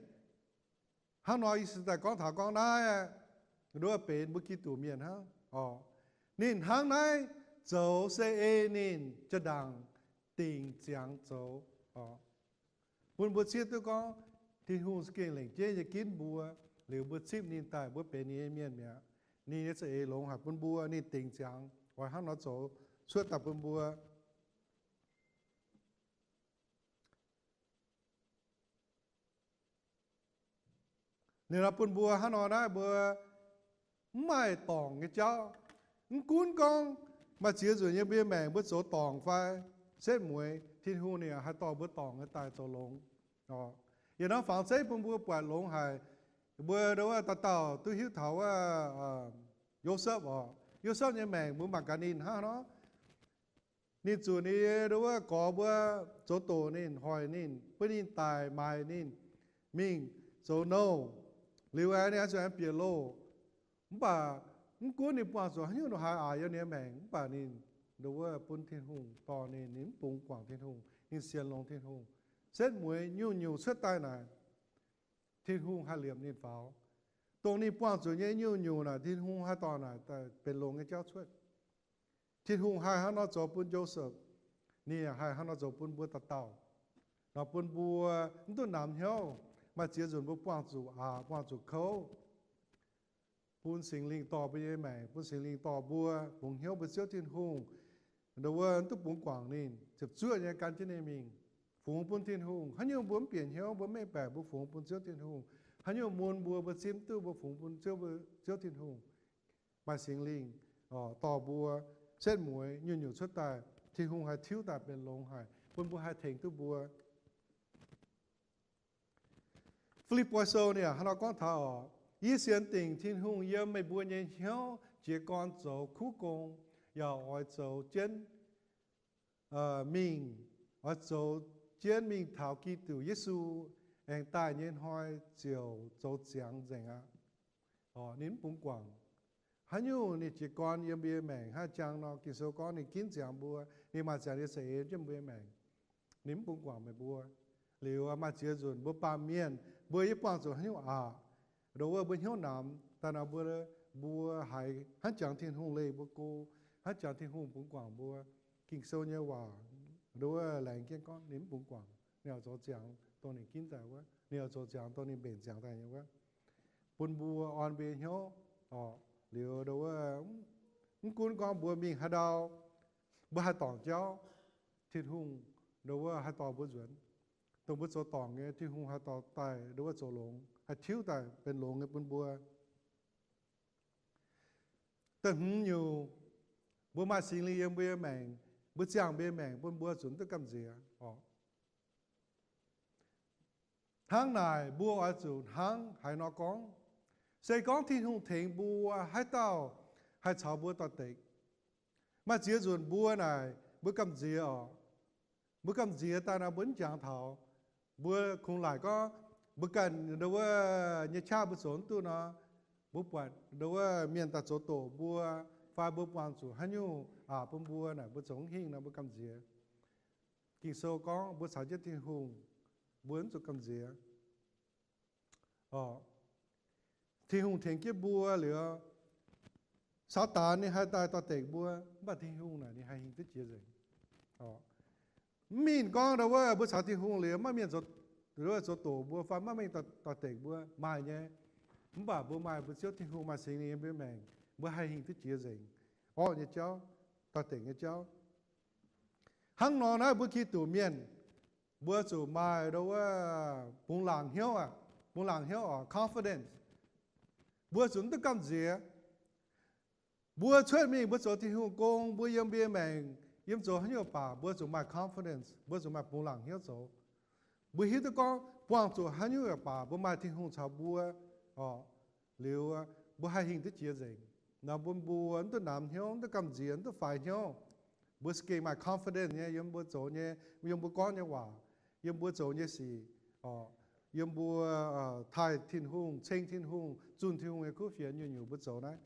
Hnangv nor yie se daaih gorngv taux gorngv naaiv, nduov benx mbuo Giduc mienh hnangv oc. Ninh hnangv naaiv zoux se ei ninh jaa-ndaangc dingc ziangx zoux oc. Bun mbuo zieqv duqv gorngv Tin-Hungh za'gengh lengc jeiv nyei ginv mbuo, liuz mbuo zipv ninh daaih mbuo benx ninh nyei mienh mi'aqv. Ninh nyei za'eix longx haic bun mbuo, ninh dingc ziangx oix hnangv nor zoux cuotv daaih bun mbuo. Ninh nor bun mbuo hnangv nor naaiv mbuo mv maaih dorngc nyei jauv. Mv gunv gorngv maaih ziex nzunc nyei mbuo nyei maengc mbuo zoux dorngc fai setv mueiz, Tin-Hungh ninh haih dorh mbuo dorngc nyei daaih zoux longx. Yie nor fangx zeiv bun mbuo buatc longx haic. Mbuo ndo wuov dauh dauh duqv hiuv taux wuov Yosepv oc. Yosepv nyei maengc mbuo mangc gaax ninh hnangv nor. Ninh zuqc ninh ndo wuov gorx mbuo zoux doqc ninh, hoic ninh, bun ninh daic, maaic ninh, mingh zoux nouh. Liuz aeqv, ninh aengx zuqc aengx bieqc loh. Mv baac mv gunv ninh buangh zuqc haaix nyungc ndongc haaix aqc yiem ninh nyei maengc, mv baac ninh ndo wuov bun Tin-Hungh dorh ninh, ninh mv bungx guangc Tin-Hungh, ninh sienx longx Tin-Hungh. Setv mueiz nyungc-nyungc cuotv daaih naaic, Tin-Hungh haih liepc ninh faaux. Dongh ninh buangh zuqc nyei nyungc-nyungc naaic, Tin-Hungh haih dorh naaic daaih benx longx nyei jauv cuotv. Tin-Hungh haih hnangv nor zoux bun Josepv, ninh yaac haih hnangv nor zoux bun mbuo dauh dauh. Nor bun mbuo mv duqv namx hnyouv, maaih ziex nzunc mbuo buangh zuqc aqc, buangh zuqc kouv, bun Singx Lingh dorh mbuo nyei maengc, bun Singx Lingh dorh mbuo fungx hnyouv mbuo Ziouv Tin-Hungh. Ndo wuov mv duqv bungx guangc ninh, ziepc zuoqv nyei gan jienv ninh mingh, fungx bun Tin-Hungh. Haaix nyungc mbuo mv bieqc hnyouv, mbuo mv mengh baeqc, mbuo fungx bun Ziouv Tin-Hungh. Haaix nyungc mun mbuo, mbuo zipv mv duqv, mbuo fungx bun Ziouv, Ziouv Tin-Hungh. Maaih Singx Lingh dorh mbuo setv mueiz nyungc-nyungc cuotv daaih, Tin-Hungh haih tiuv daaih benx longx haic, bun mbuo haih tengx duqv mbuo. Fi^lipv^poi Sou ninh hnangv nor gorngv taux oc, Yie sienx dingc Tin-Hungh yiem meih mbuo nyei hnyouv jiez gorn zoux kuv gong, yaac oix zoux jienv mingh, oix zoux jienv mingh taux Giduc Yesu aengx daaih nyei hnoi ziouc zoux ziangx nzengc aqv. Ninh mv bungx guangc haaix nyungc ninh jiez gorn yiem mbuo nyei maengc hnangv jangx nor, Ging-Sou gorngv ninh ginv ziangx mbuo, ninh maaih ziangx nyei za'eix jienv mbuo nyei maengc. Ninh mv bungx guangc meih mbuo. Liuz maaih ziex nzunc mbuo baamh mienh mbuo yie buangh zuqc haaix nyungc aqc, ndo wuov mbuo hnyouv namx daaih nor, mbuo, mbuo haiz hnangv jangx Tin-Hungh leih mbuo go, hnangv jangx Tin-Hungh bungx guangc mbuo. Ging-Sou nyei waac ndo wuov laengz jienv gorngv ninh mv bungx guangc, ninh oix zoux ziangx dongh ninh ginv daaih wuov, ninh oix zoux ziangx dongh ninh mbenc ziangx daaih nyei wuov, bun mbuo orn mbuo nyei hnyouv oc. Liuz ndo wuov mv gunv gorngv mbuo mingh haaix ndau, mbuo haih dorngc jauv, Tin-Hungh ndo wuov haih dorh mbuo nzuonx. Dongh mbuo zoux dorngc nyei, Tin-Hungh haih dorh daaih ndo wuov zoux longx, haih tiuv daaih benx longx nyei bun mbuo. Da'hmz nyungc, mbuo maaih Singx Lingh yiem mbuo nyei maengc, mbuo ziangh mbuo nyei maengc bun mbuo zuqc duqv gamh nziex oc. Hnangv naaic mbuo oix zuqc hnangv haaix nor gorngv, se gorngv Tin-Hungh tengx mbuo, haaix dauh haih caux mbuo doix-dekc? Maaih ziex nzunc mbuo naaic mbuo gamh nziex oc. Mbuo gamh nziex daaih nor mbuo mv jangx taux. Mbuo kungx laaic gorngv mbuo ganh ndo wuov nyei qaqv mbuo zoux mv duqv nor, mbuo buatc ndo wuov mienh daaih zoux doqc mbuo, fai mbuo buangh zuqc haaix nyungc aqc bun mbuo naaic, mbuo zoux mv hingh nor mbuo gamh nziex. Ging-Sou gorngv mbuo caux jienv Tin-Hungh, mbuo mv zuqc gamh nziex. Tin-Hungh tengx jienv mbuo liuz, Saadaan ninh haih daaih doix-dekc mbuo, mv baac Tin-Hungh naaic ninh haih hingh duqv jiex nzengc. Mv mingh gorngv ndo wuov mbuo caux Tin-Hungh liuz maiv mienh zoux doqc mbuo fai maiv mienh doix-dekc mbuo, maaih nyei. Mv baac mbuo maaih mbuo Ziouv Tin-Hungh, maaih Singx Lingh yiem mbuo maengc, mbuo haih hingh duqv jiex nzengc orqv nyei jauv, doix-dekc nyei jauv. Hnangv nor naaiv mbuo Giduc mienh, mbuo zuqc maaih ndo wuov bungx laangc hnyouv aqv, bungx laangc hnyouv oc, confidence. Mbuo zuqc mv duqv gamh nziex. Mbuo cuotv mingh mbuo zoux Tin-Hungh gong, mbuo yiem mbuo nyei maengc, yiem zoux haaix nyungc baac mbuo zuqc maaih confidence, mbuo zuqc maaih bungx laangc hnyouv zoux. Mbuo hiuv duqv gorngv buangh zuqc haaix nyungc baac mbuo maaih Tin-Hungh caux mbuo oc, liuz mbuo haih hingh duqv jiex nzengc. Nor bun mbuo mv duqv namx hnyouv, mv duqv gamh nziex, mv duqv faix hnyouv. Mbuo za'gengh maaih confidence nyei yiem mbuo zoux nyei, yiem mbuo gorngv nyei waac, yiem mbuo zoux nyei sic oc, yiem mbuo taaih Tin-Hungh, ceng Tin-Hungh, zunh Tin-Hungh nyei kuv fienx nyungc-nyungc mbuo zoux naaiv.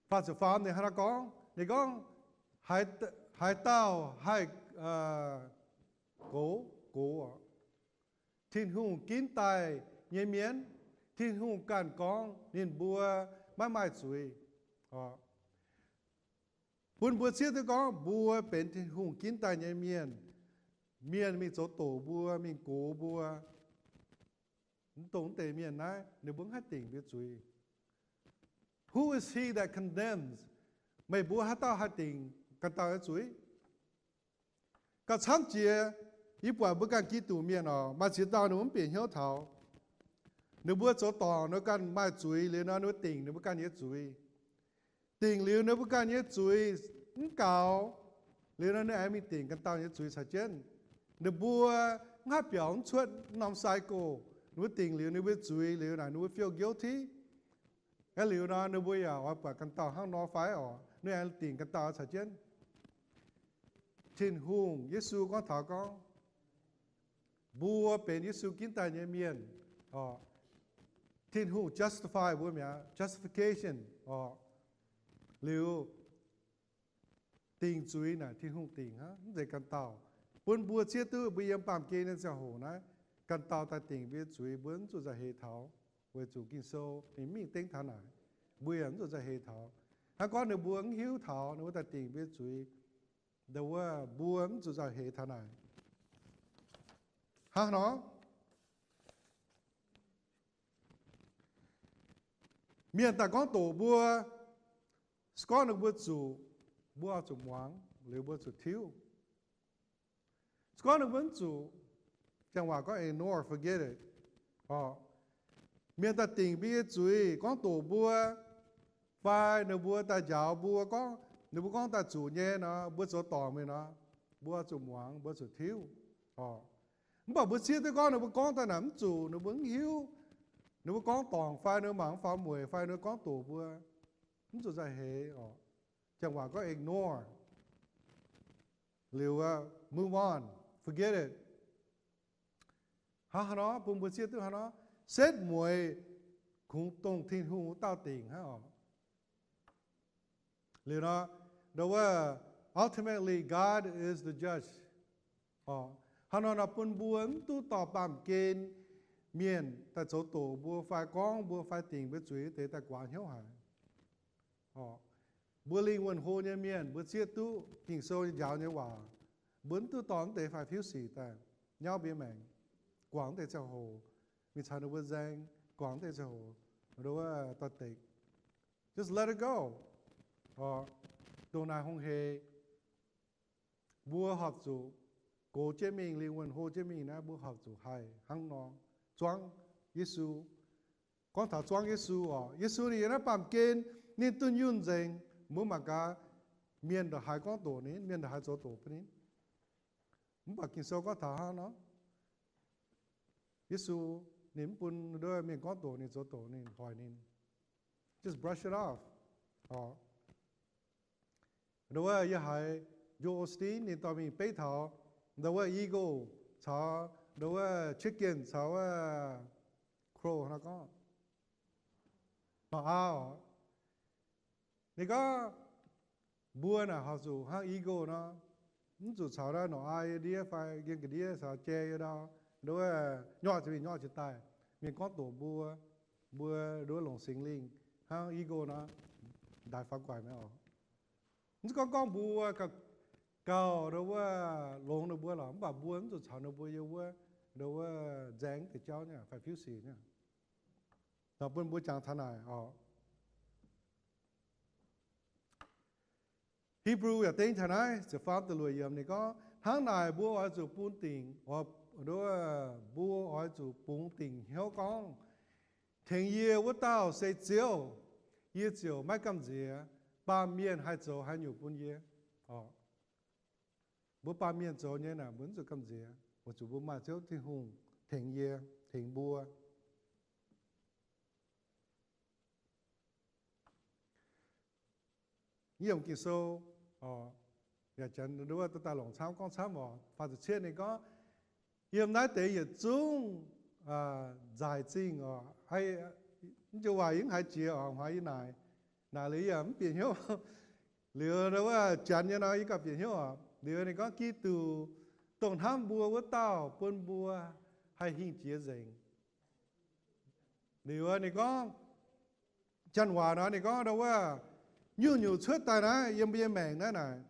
Faah ziepc faam ninh hnangv naaiv gorngv, ninh gorngv, haaix dauh haih gox, gox oc, Tin-Hungh ginv daaih nyei mienh, Tin-Hungh ganh gorngv ninh mbuo maiv maaih zuiz. Bun mbuo zieqv duqv gorngv mbuo benx Tin-Hungh ginv daaih nyei mienh. Mienh mingh zoux doqc mbuo, mingh gox mbuo, mv dongh deix mienh naaiv ninh mbuo mv haih dingc mbuo zuiz. Who is he that condemns? Meih mbuo haaix dauh haih dingc ganh dauh nyei zuiz? Gauh camv jiex, yie buatc mbuo ganh Giduc mienh oc, maaih ziex dauh ninh mbuo mv bieqc hnyouv taux. Ninh mbuo zoux dorngc ninh mbuo ganh maaih zuiz liuz nor, ninh mbuo dingc ninh mbuo ganh nyei zuiz. Dingc liuz ninh mbuo ganh nyei zuiz mv gaux, liuz nor ninh aengx mingh dingc ganh dauh nyei zuiz caux jienv. Ninh mbuo mv haih biaux mv cuotv norm cycle. Ninh mbuo dingc liuz ninh mbuo zuiz liuz naaic, ninh mbuo feel guilty. Aeqv, liuz nor ninh mbuo yaac oix buatc ganh dauh hnangv nor fai oc. Ninh aengx dingc ganh dauh caux jienv. Tin-Hungh, Yesu gorngv taux gorngv mbuo benx Yesu ginv daaih nyei mienh oc, Tin-Hungh justify mbuo mi'aqv, justification oc. Liuz dingc zuiz naaic Tin-Hungh dingc hnangv, mv zeiz ganh dauh. Bun mbuo zieqv duqv mbuo yiem baamh gen nyei ziangh hoc naaiv, ganh dauh daaih dingc mbuo nyei zuiz, mbuo mv zuqc nzauh heix taux, weic zuqc Ging-Sou ninh mingh dengv taux naaic, mbuo yaac mv zuqc nzauh heix taux. Hnangv gorngv ninh mbuo mv hiuv taux, ninh mbuo daaih dingc mbuo nyei zuiz, ndo wuov mbuo mv zuqc nzauh heix taux naaic. Hnangv nor, mienh daaih gorngv doqc mbuo, se gorngv ninh mbuo zuqc, mbuo oix zuqc muangx, liuz mbuo zuqc tiuv. Se gorngv ninh mbuo mv zuqc, janx waac gorngv ignore, forget it oc. Mienh daaih dingc mbuo nyei zuiz, gorngv doqc mbuo, fai ninh mbuo daaih njaaux mbuo, gorngv ninh mbuo gorngv daaih zuqc nyei nor, mbuo zoux dorngc mingh nor, mbuo zuqc muangx, mbuo zuqc tiuv oc. Mv baac mbuo zieqv duqv gorngv ninh mbuo gorngv daaih naaic mv zuqc, ninh mbuo mv hiuv, ninh mbuo gorngv dorngc fai ninh mbuo mangc mv faaux mueic fai ninh mbuo gorngv doqc mbuo, mv zuqc nzauh heix oc. Janx waac gorngv ignore. Liuz, move on, forget it. Hnangv haaix nor bun mbuo zieqv duqv hnangv haaix nor? Setv mueiz kungx dongh Tin-Hungh wuov dauh dingc hnangv oc. Liuz nor, ndo wuov, ultimately God is the judge oc. Hnangv nor nor bun mbuo mv duqv dorh baamh gen mienh daaih zoux doqc mbuo fai gorngv mbuo fai dingc mbuo zuiz deix daaih guaax hnyouv haic. Mbuo lingh wuonh hlo nyei mienh, mbuo zieqv duqv Ging-Sou nyei njaaux nyei waac, mbuo mv duqv dorh mv deix faix fiuv sic daaih nyauv mbuo nyei maengc, guangc mv deix ziangh hoc, mingh caux ninh mbuo nzaeng, guangc mv deix ziangh hoc, ndo wuov, dorh dekc. Just let it go. Dongh naaiv hungh heix, mbuo horpc zuqc gox jienv mingh, lingh wuonh hlo jienv mingh naaiv, mbuo horpc zuqc haih hnangv nor zuangv Yesu. Gorngv taux zuangv Yesu oc, Yesu ninh yiem naaiv baamh gen, ninh dunh yunh nzengc. Mbuo mangc gaax, mienh ndongc haaix gorngv doqc ninh, mienh ndongc haaix zoux doqc bun ninh. Mv baac Ging-Sou gorngv taux hnangv nor, Yesu ninh mv bun ndo wuov mienh gorngv doqc ninh, zoux doqc ninh, hoic ninh. Just brush it off. Ndo wuov, yie haiz Joel Osteen ninh dorh mingh beiv taux ndo wuov eagle caux ndo wuov chicken caux wuov crow nor gorngv, norqc aah oc. Ninh gorngv mbuo naaic horpc zuqc hnangv eagle nor, mv zuqc caux norqc aah nyei ndiev fai yiem ga'ndiev caux jai nyei ndau, ndo wuov, nyorqv jiex mingh nyorqv jiex daaih. Mienh gorngv doqc mbuo, mbuo ndo wuov longc Singx Lingh hnangv eagle nor, ndaix faaux gu'nguaaic mi'aqv oc. Mv zeiz gorngv gorngv mbuo gauh ndo wuov longx ninh mbuo lorqc, mv baac mbuo mv zuqc caux ninh mbuo yiem wuov ndo wuov nzaeng deix jauv nyei, faix fiuv sic nyei. Nor bun mbuo jangx taux naaic oc. Hipv^lu yaac dengv taux naaiv ziepc faam da'luoqc yiemc ninh gorngv, hnangv naaic mbuo oix zuqc bungx dingc, mbuo oix zuqc bungx dingc hnyouv gorngv, tengx yie wuov dauh se Ziouv. Yie ziouc maiv gamh nziex. Baamh mienh haih zoux haaix nyungc bun yie? Mbuo baamh mienh zoux nyei naaic mbuo mv zuqc gamh nziex, weic zuqc mbuo maaih Ziouv Tin-Hungh tengx yie, tengx mbuo. Yiem Ging-Sou, yaac janx wuov daaih longc camv gorngv camv oc, faah ziepc cietv ninh gorngv, yiem naaiv deix yietc zungv nzaaih zingh oc. Mv joux waac yie mv haiz jiex oc, haiz yie naaic, naaic liuz yie yaac mv bieqc hnyouv. Liuz wuov janx nyei nor yie gauh bieqc hnyouv oc. Liuz ninh gorngv Giduc dongh hnamv mbuo wuov dauh bun mbuo haih hingh jiex nzengc. Liuz ninh gorngv, janx waac nor ninh gorngv ndo wuov, nyungc-nyungc cuotv daaih naaiv yiem mbuo nyei maengc naaiv naaic,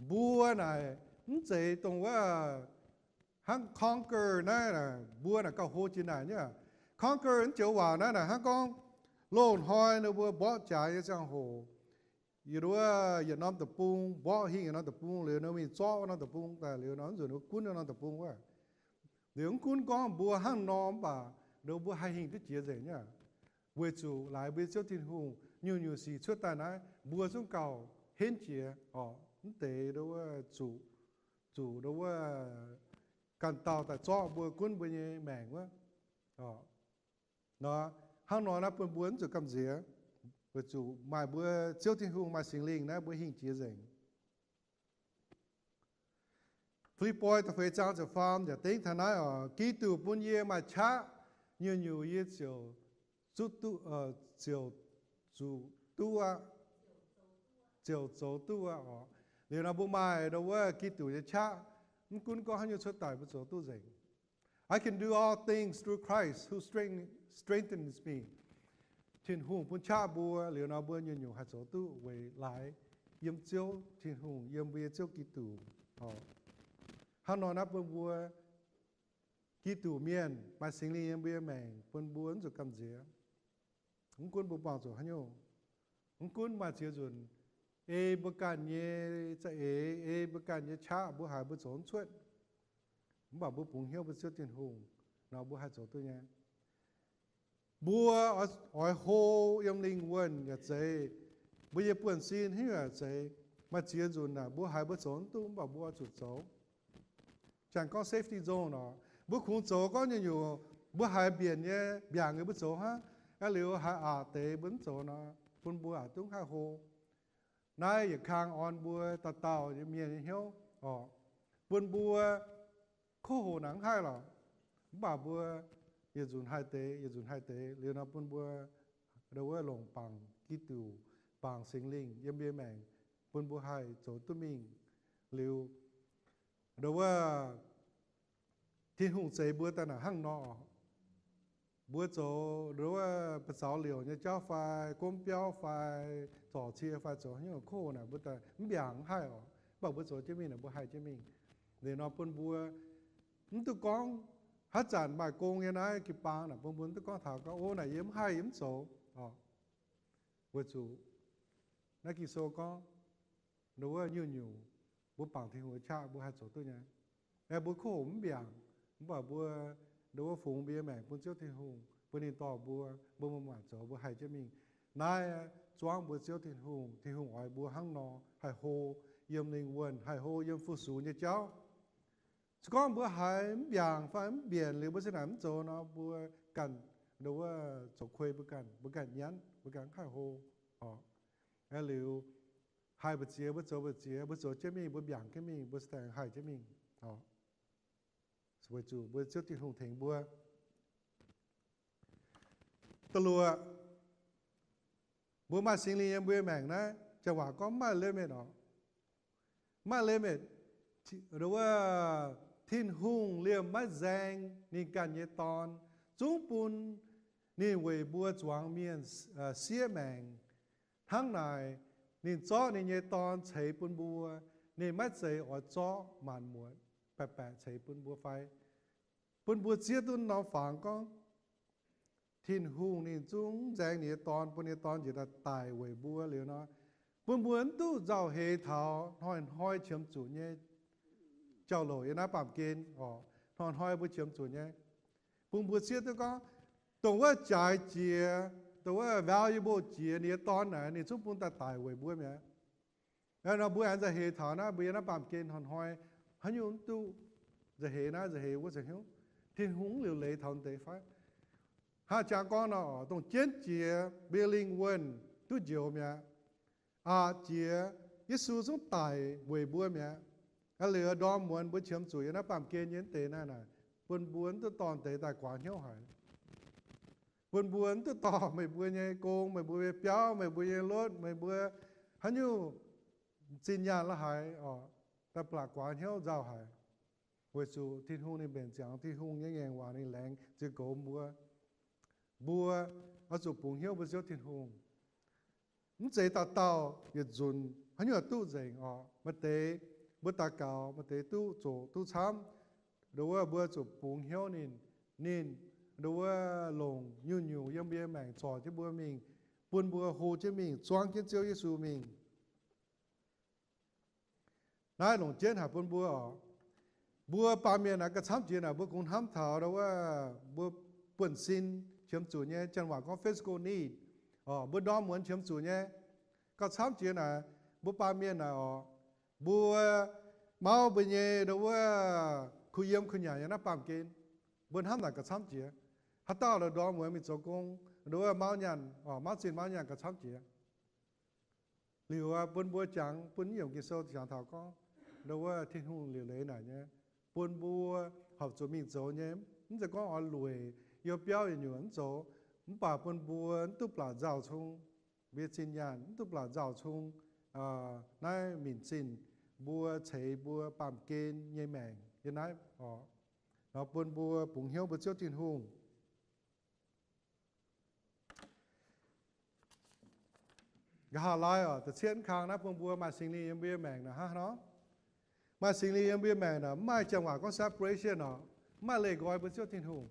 mbuo naaic mv zeiz dongh wuov hnangv conquer naaiv naaic, mbuo naaic gauh hlo jiex naaic nyei. Conquer mv joux waac naaiv naaic hnangv gorngv loz-hnoi ninh mbuo mborqv jaax nyei ziangh hoc, yie ndo wuov yietc norm deic-bung, mborqv hingh yietc norm deic-bung liuz ninh mingh zorqv wuov norm deic-bung daaih liuz nor, mv nzunc ninh mbuo gunv wuov norm deic-bung wuov. Liuz mv gunv gorngv mbuo hnangv nor mv baac ndo mbuo haih hingh duqv jiex nzengc nyei. Weic zuqc laaix mbuo Ziouv Tin-Hungh nyungc-nyungc sic cuotv daaih naaiv, mbuo zungv gauh henv jiex oc. Mv deix ndo wuov zuqc, zuqc ndo wuov ganh dauh daaih zorqv mbuo gunv mbuo nyei maengc wuov. Nor, hnangv nor naaiv bun mbuo mv zuqc gamh nziex, weic zuqc maaih mbuo Ziouv Tin-Hungh, maaih Singx Lingh naaiv mbuo hingh jiex nzengc. Filippoi da'feix zaang ziepc faam yaac dengv taux naaiv oc, Giduc bun yie maaih qaqv nyungc-nyungc yie ziouc zuqc duqv, ziouc zuqc duqv aqv, ziouc zoux duqv aqv oc. Liuz nor mbuo maaih ndo wuov Giduc nyei qaqv, mv gunv gorngv haaix nyungc cuotv daaih mbuo zoux duqv nzengc. I can do all things through Christ who strengthens me. Tin-Hungh bun qaqv mbuo, liuz nor mbuo nyungc-nyungc haih zoux duqv weic laaix yiem Ziouv Tin-Hungh, yiem mbuo nyei Ziouv Giduc. Hnangv nor naaiv bun mbuo Giduc mienh maaih Singx Lingh yiem mbuo nyei maengc, bun mbuo mv zuqc gamh nziex. Mv gunv mbuo buangh zuqc haaix nyungc, mv gunv maaih ziex nzunc ei mbuo ganh nyei za'eix, ei mbuo ganh nyei qaqv, mbuo haiz mbuo zoux mv cuotv, mv baac mbuo bungx hnyouv mbuo Ziouv Tin-Hungh nor, mbuo haih zoux duqv nyei. Mbuo oix hlo yiem lingh wuonh yaac zeiz, mbuo nyei buonv-sin haaix nyungc yaac zeiz. Maaih ziex nzunc naaic mbuo haiz mbuo zoux mv duqv, mv baac mbuo oix zuqc zoux. Jangx gorngv safety zone oc, mbuo kungx zoux gorngv nyungc-nyungc mbuo haiz mbienc nyei mbiaangc nyei mbuo zoux hnangv, aqv liuz haiz aqc deix mbuo mv zoux nor, bun mbuo aqc duqv haih hlo. Naaiv yietc kang orn mbuo dauh dauh nyei mienh nyei hnyouv oc, bun mbuo kov hoc naaic mv haih lorqc, mv baac mbuo yietc nzunc haih deix, yietc nzunc haih deix, liuz nor bun mbuo ndo wuov longc bangc Giduc, bangc Singx Lingh yiem mbuo maengc, bun mbuo haih zoux duqv mingh. Liuz ndo wuov Tin-Hungh zeix mbuo daaih naaic hnangv nor, mbuo zoux ndo wuov ba'zaux liouc nyei jauv fai gomv biauv fai zorc cie fai zoux haaix nyungc kov hoc naaic mbuo daaih mv mbiaangc mv haih oc, mv baac mbuo zoux jienv mingh naaic mbuo haih jienv mingh. Liuz nor bun mbuo mv duqv gorngv haaix zanc maaih gong nyei naaiv jiu-baang naaic bun mbuo mv duqv gorngv taux gorngv, o, naaic yie mv haih, yie mv zoux oc. Weic zuqc naaiv Ging-Sou gorngv ndo wuov nyungc-nyungc mbuo bangc Tin-Hungh nyei qaqv mbuo haih zoux duqv nyei. Aeqv, mbuo kov hoc mv mbiaangc, mv baac mbuo ndo wuov fungx mbuo nyei maengc bun Ziouv Tin-Hungh, bun ninh dorh mbuo, mbuo maaih zoux mbuo haih jienv mingh. Naaiv zuangv mbuo Ziouv Tin-Hungh. Tin-Hungh oix mbuo hnangv nor haih hlo yiem lingh wuonh, haih hlo yiem fu-sux nyei jauv. Se gorngv mbuo haiz mv mbiaangc fai mv mbienc liuz mbuo za'naaic mv zoux nor, mbuo ganh ndo wuov zoux kuei mbuo ganh, mbuo ganh nyanv, mbuo ganh mv haih hlo oc. Aeqv, liuz haih mbu'ziex mbuo zoux mbu'ziex, mbuo zoux jienv mingh, mbuo mbiaangc jienv mingh, mbuo daaih haih jienv mingh oc. Weic zuqc mbuo Ziouv Tin-Hungh tengx mbuo. Da'luoqc, mbuo maaih Singx Lingh yiem mbuo nyei maengc naaiv, janx waac gorngv maaih limit oc. Maaih limit, wuov Tin-Hungh liemh maiv nzaeng ninh ganh nyei Dorn, zungv bun ninh weic mbuo zuangx mienh siev maengc. Hnangv naaic, ninh zorqv ninh nyei Dorn ceix bun mbuo. Ninh maiv zeiz oix zorqv maanc muotc baeqc baeqc ceix bun mbuo fai? Bun mbuo zieqv duqv norm fangx gorngv Tin-Hungh ninh zungv nzaeng ninh nyei Dorn, bun ninh nyei Dorn njiec daaih daic weic mbuo liuz nor, bun mbuo mv duqv nzauh heix taux hnoi-hnoi qiemx zuqc nyei jauv-louc yiem naaiv baamh gen oc. Hnoi-hnoi mbuo qiemx zuqc nyei. Bun mbuo zieqv duqv gorngv, dongh wuov jaaix jiex, dongh wuov valuable jiex ninh nyei Dorn naaic, ninh zungv bun daaih daic weic mbuo mi'aqv. Nor mbuo aengx nzauh heix taux naaiv, mbuo yiem naaiv baamh gen hnoi-hnoi haaix nyungc mv duqv nzauh heix naaiv nzauh heix wuov zoux hnyouv, Tin-Hungh liuc leiz taux deix fai? Hnangv jangx gorngv nor, dongh jienv jiex mbuo lingh wuonh duqv njoux mi'aqv. Aqc jiex, Yesu zungv daic weic mbuo mi'aqv. Aa liuz ndorm muonz mbuo qiemx zuqc yiem naaiv baamh gen nyei deix naaiv naaic, bun mbuo mv duqv dorh deix daaih guaax hnyouv haic. Bun mbuo mv duqv dorh meih mbuo nyei gong, meih mbuo nyei biauv, meih mbuo nyei lotv, meih mbuo haaix nyungc zinh nyaanh la'haaix oc, daaih blatc guaax hnyouv nzauh haic. Weic zuqc Tin-Hungh ninh mbenc ziangx, Tin-Hungh nyei ngaengc waac ninh laengz ziex goux mbuo. Mbuo oix zuqc bungx hnyouv mbuo Ziouv Tin-Hungh. Mv zeiz dauh dauh yietc nzunc haaix nyungc duqv nzengc oc. Maaih deix mbuo daux gaux, maaih deix duqv zoqc duqv camv, ndo wuov mbuo zuqc bungx hnyouv ninh. Ninh ndo wuov longc nyungc-nyungc yiem mbuo nyei maengc zorc jienv mbuo mingh, bun mbuo hlo jienv mingh, zuangv jienv Ziouv Yesu mingh. Naaiv longc jienv haic bun mbuo oc. Mbuo baamh mienh naaic gauh camv jiex naaic mbuo kungx hnamv taux ndo wuov mbuo buonv-sin qiemx zuqc nyei, janx waac gorngv physical need oc, mbuo ndorm muonz qiemx zuqc nyei. Gauh camv jiex naaic mbuo baamh mienh naaic oc, mbuo mauv mbuo nyei ndo wuov kuh yiem kuh nyanc yiem naaiv baamh gen. Mbuo hnamv naaic gauh camv jiex. Haaix dauh la'ndorm muonz mingh zoux gong, nduov mauv nyaanh, mauv zinh mauv nyaanh gauh camv jiex. Liuz bun mbuo jangx, bun yiem Ging-Sou jangx taux gorngv, nduov Tin-Hungh liuc leiz naaic nyei, bun mbuo horpc zuqc mingh zoux nyei, mv zeiz gorngv oix lueic, youh biauv yietc nyuoqc mv zoux, mv baac bun mbuo mv duqv blatc nzauh cung mbuo nyei zinh nyaanh, mv duqv blatc nzauh cung naaiv minc zinh, mbuo ceix mbuo baamh gen nyei maengc yiem naaiv oc. Nor bun mbuo bungx hnyouv mbuo Ziouv Tin-Hungh. Nqa'haav laai oc, da'cietv kang naaiv bun mbuo maaih Singx Lingh yiem mbuo nyei maengc naaic hnangv nor. Maaih Singx Lingh yiem mbuo nyei maengc naaic, mv maaih janx waac gorngv separation oc, mv maaih leih nqoi mbuo Ziouv Tin-Hungh.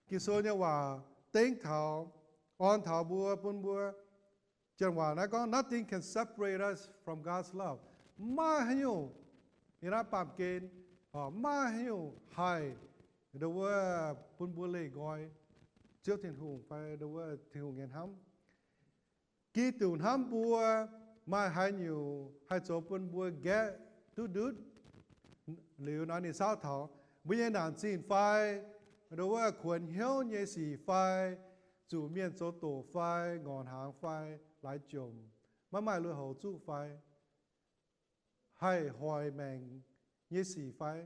Ging-Sou nyei waac dengv taux, orn taux mbuo, bun mbuo, janx waac naaiv gorngv, nothing can separate us from God's love. Mv maaih haaix nyungc yiem naaiv baamh gen, mv maaih haaix nyungc haih nduov bun mbuo leih nqoi Ziouv Tin-Hungh fai nduov Tin-Hungh nyei hnamv. Giduc hnamv mbuo maaih haaix nyungc haih zoux bun mbuo nqaeqv duqv ndutv? Liuz nor ninh saauv taux mbuo nyei naanc zinh fai, nduov kuonx hnyouv nyei sic fai, zuqc mienh zoux doqc fai, ngorc hnaangx fai, laaix jomc, maiv maaih lui-houx zuqv fai, haih hoic maengc nyei sic fai,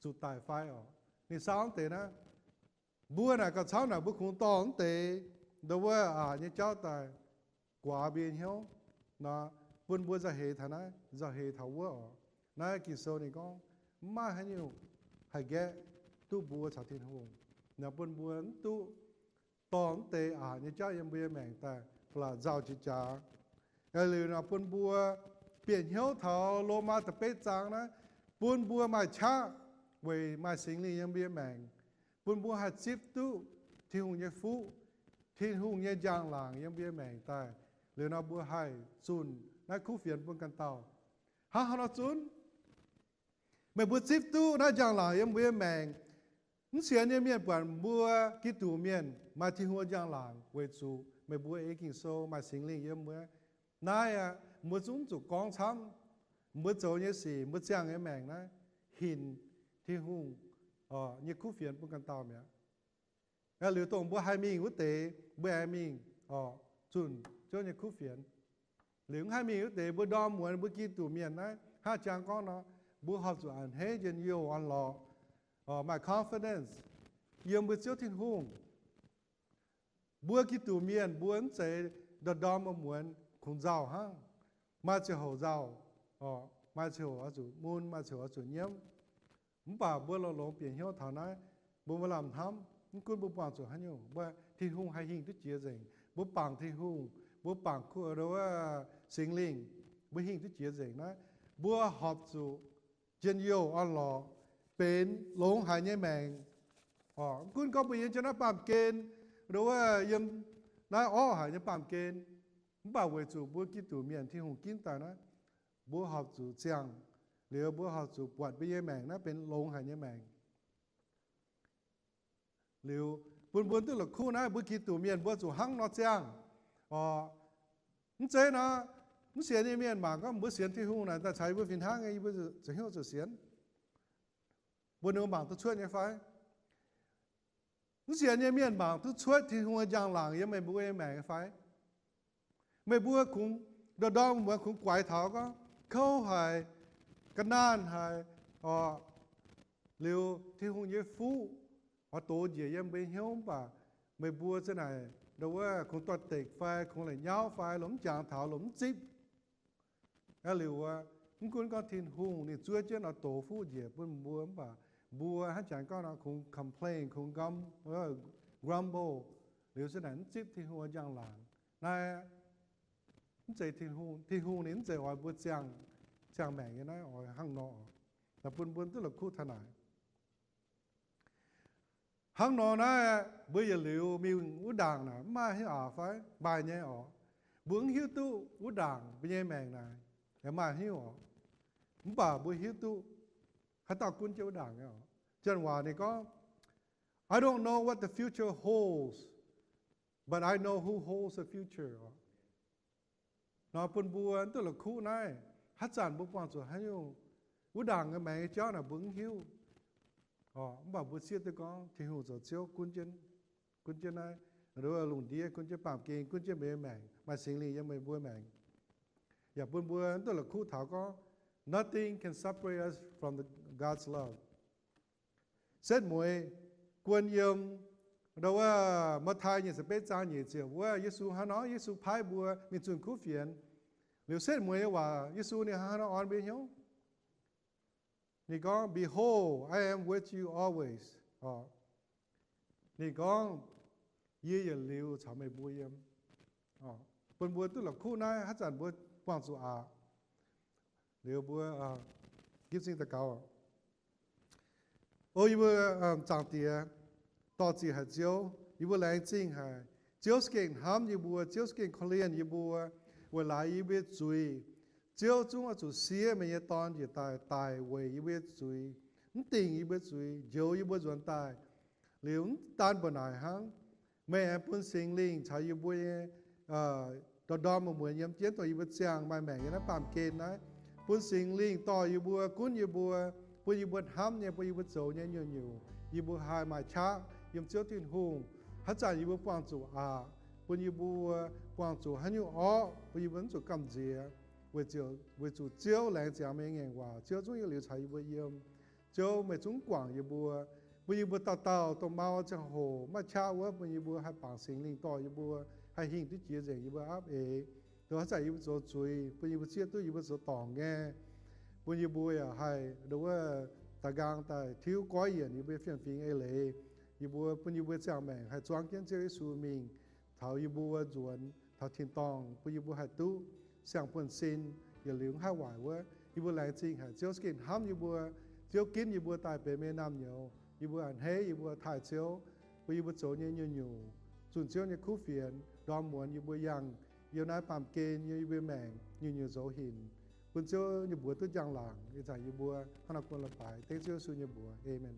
zuqc daic fai oc. Ninh saauv mv deix naaiv. Mbuo naaic gauh camv naaic mbuo kungx dorh mv deix nduov aqc nyei jauv daaih guaax mbuo nyei hnyouv nor, bun mbuo nzauh heix taux naaiv, nzauh heix taux wuov oc. Naaiv Ging-Sou ninh gorngv, mv maaih haaix nyungc haih nqaeqv duqv mbuo caux Tin-Hungh. Naaiv bun mbuo mv duqv dorh mv deix aqc nyei jauv yiem mbuo nyei maengc daaih ba'laqc nzauh jiex jaax. Liuz nor bun mbuo bieqc hnyouv taux Lomaa da'betv zaang naaiv, bun mbuo maaih qaqv weic maaih Singx Lingh yiem mbuo nyei maengc, bun mbuo haih zipv duqv Tin-Hungh nyei fuqv, Tin-Hungh nyei njang-laangc yiem mbuo nyei maengc daaih. Liuz nor mbuo haih zunh naaiv kuv fienx bun ganh dauh. Hnangv haaix nor zunv? Meih mbuo zipv duqv naaiv njang-laangc yiem mbuo nyei maengc, mv sienx nyei mienh buatc mbuo Giduc mienh maaih Tin-Hungh njang-laangc weic zuqc meih mbuo ei Ging-Sou maaih Singx Lingh yiem mbuo. Naaiv aqv, mbuo zungv zuqc gorngv camv. Mbuo zoux nyei sic, mbuo ziangh nyei maengc naaiv hinc Tin-Hungh nyei kuv fienx bun ganh dauh mi'aqv. Liuz dongh mbuo haih mingh wuov deix, mbuo aengx mingh oc, zunh Ziouv nyei kuv fienx. Liuz mv haih mingh wuov deix, mbuo ndorm muonz mbuo Giduc mienh naaiv hnangv jangx gorngv nor, mbuo horpc zuqc a'hneiv njien-youh orn-lorqc, maaih confidence yiem mbuo Ziouv Tin-Hungh. Mbuo Giduc mienh mbuo mv zeiz ndorm-ndorm muonz kungx nzauh hnangv. Maaih ziangh hoc nzauh, maaih ziangh hoc oix zuqc mun, maaih ziangh hoc oix zuqc nyiemv. Mv baac mbuo longx-longx bieqc hnyouv taux naaiv, mbuo maiv lamh hnamv. Mv gunv mbuo buangh zuqc haaix nyungc, mbuo Tin-Hungh haih hingh duqv jiex nzengc. Mbuo bangc Tin-Hungh, mbuo bangc kuv, Singx Lingh, mbuo hingh duqv jiex nzengc naaiv. Mbuo horpc zuqc njien-youh orn-lorqc, benx longx haic nyei maengc. Mv gunv gorngv mbuo yiem jienv naaiv baamh gen, nduov yiem naaiv orqv haic nyei baamh gen, mv baac weic zuqc mbuo Giduc mienh Tin-Hungh ginv daaih naaiv, mbuo horpc zuqc ziangh. Liuz mbuo horpc zuqc buatc mbuo nyei maengc naaiv benx longx haic nyei maengc. Liuz bun mbuo duqv la'kuqv naaiv, mbuo Giduc mienh mbuo zuqc hnangv nor ziangh oc. Mv zeiz nor, mv sienx nyei mienh mangc gorngv mbuo sienx Tin-Hungh naaic daaih caux yie mbuo fih hnangv nyei, yie mbuo zuqc hnyouv zuqc sienx. Mbuo ninh mbuo mangc duqv cuotv nyei fai? Mv sienx nyei mienh mangc duqv cuotv Tin-Hungh nyei njang-laangc yiem meih mbuo nyei maengc nyei fai? Meih mbuo kungx ndorm-ndorm muonz kungx guaix taux gorngv kouv haic, ga'naanh haic oc. Liuz Tin-Hungh nyei fuqv oix dox njiec yiem mbuo nyei hnyouv, mv baac meih mbuo za'naaic nduov kungx doix-dekc fai kungx la'nyauv fai lomh mv jangx taux, lomh mv zipv. Aa, liuz wuov, mv gunv gorngv Tin-Hungh ninh zuov jienv oix dox fuqv njiec bun mbuo, mv baac mbuo hnangv jangx gorngv nor kungx complain, kungx grum-, grumble, liuz za'naaic mv zipv Tin-Hungh njang-laangc. Naaiv mv zeiz Tin-Hungh, Tin-Hungh ninh mv zeiz oix mbuo ziangh, ziangh maengc nyei naaiv oix hnangv nor. Naaiv bun mbuo duqv la'kuqv taux naaic. Hnangv nor naaiv, mbuo yietc liuz mingh wuov ndaangc naaic mv maaih haaix nyungc aqc fai? Maaih nyei oc. Mbuo mv hiuv duqv wuov ndaangc mbuo nyei maengc naaic maaih haaix nyungc oc. Mv baac mbuo hiuv duqv haaix dauh gunv jienv wuov ndaangc nyei oc. Janx waac ninh gorngv, I don't know what the future holds, but I know who holds the future oc. Nor bun mbuo duqv la'kuqv naaiv, haaix zanc mbuo buangh zuqc haaix nyungc, wuov ndaangc nyei maengc nyei jauv naaic mbuo mv hiuv. Mv baac mbuo zieqv duqv gorngv Tin-Hungh zoux Ziouv gunv jienv, gunv jienv naaiv, nduov lungh ndiev, gunv jienv baamh gen, gunv jienv meih nyei maengc, maaih Singx Lingh yiem meih mbuo maengc, yaac bun mbuo duqv la'kuqv taux gorngv, nothing can separate us from the God's love. Setv mueiz guon yiem, nduov wuov, Matv^tai nyeic ziepc betv zaang nyeic ziepc wuov, Yesu hnangv nor, Yesu paaiv mbuo mingh zunh kuv fienx. Liuz setv mueiz nyei waac Yesu ninh hnangv nor orn mbuo hnyouv. Ninh gorngv, Behold, I am with you always. Ninh gorngv, Yie yietc liuz caux meih mbuo yiem. Bun mbuo duqv la'kuqv naaiv, haaix zanc mbuo buangh zuqc aqc, liuz mbuo ginv zingh daux gaux. O yie mbuo Zaangc Diex, dorh ziec haic Ziouv, yie mbuo laengz zingh haic. Ziouv za'gengh hnamv yie mbuo, Ziouv za'gengh korv-lienh yie mbuo, weic laaix yie mbuo nyei zuiz, Ziouv zungv oix zuqc siev meih nyei Dorn njiec daaih, daic weic yie mbuo nyei zuiz, mv dingc yie mbuo nyei zuiz, njoux yie mbuo nzuonx daaih. Liuz mv daan mbu'naaic hnangv, meih aengx bun Singx Lingh caux yie mbuo nyei ndorm-ndorm muonz-muonz yiem jienv dongh yie mbuo ziangh maaih maengc yiem naaiv baamh gen naaiv, bun Singx Lingh dorh yie mbuo, gunv yie mbuo, bun yie mbuo hnamv nyei, bun yie mbuo zoux nyei nyungc-nyungc yie mbuo haih maaih qaqv yiem Ziouv Tin-Hungh. Haaix zanc yie mbuo buangh zuqc aqc, bun yie mbuo buangh zuqc haaix nyungc orqv, bun yie mbuo mv zuqc gamh nziex, weic zuqc Ziouv laengz ziangx meih nyei ngaengc waac, Ziouv zungv yietc liuz caux yie mbuo yiem. Ziouv, meih zungv guangc yie mbuo, bun yie mbuo dauh dauh dongh mau ziangh hoc maaih qaqv wuov, bun yie mbuo haih bangc Singx Lingh dorh yie mbuo, haih hingh duqv jiex nzengc yie mbuo aapv eix. Dongh haaix zanc yie mbuo zoux zuiz, bun yie mbuo zieqv duqv yie mbuo zoux dorngc nyei, bun yie mbuo yaac haih nduov wuov daaih nqaang daaih tiuv goiv yienc yie mbuo nyei fiem-fingx eix leiz. Yie mbuo bun yie mbuo ziangh maengc haih zuangv jienv Ziouv Yesu mingh, taux yie mbuo nzuonx taux tin-dorngh, bun yie mbuo haih duqv siang-buonv-sin, yietc liuz mv haih waaic wuov. Yie mbuo laengz zingh haic Ziouv za'gengh hnamv yie mbuo. Ziouv ginv yie mbuo daaih benx meih naamh nyouz. Yie mbuo a'hneiv, yie mbuo taaih Ziouv, bun yie mbuo zoux nyei nyungc-nyungc zunh Ziouv nyei kuv fienx, ndorm muonz yie mbuo yangh yiem naaiv baamh gen, yiem yie mbuo maengc nyungc-nyungc zoux hinc, bun Ziouv nyei mbuox duqv njang-laangc. Ih zanc yie mbuo hnangv naaiv guon la'baix dengv Ziouv Yesu nyei mbuox. Aamen.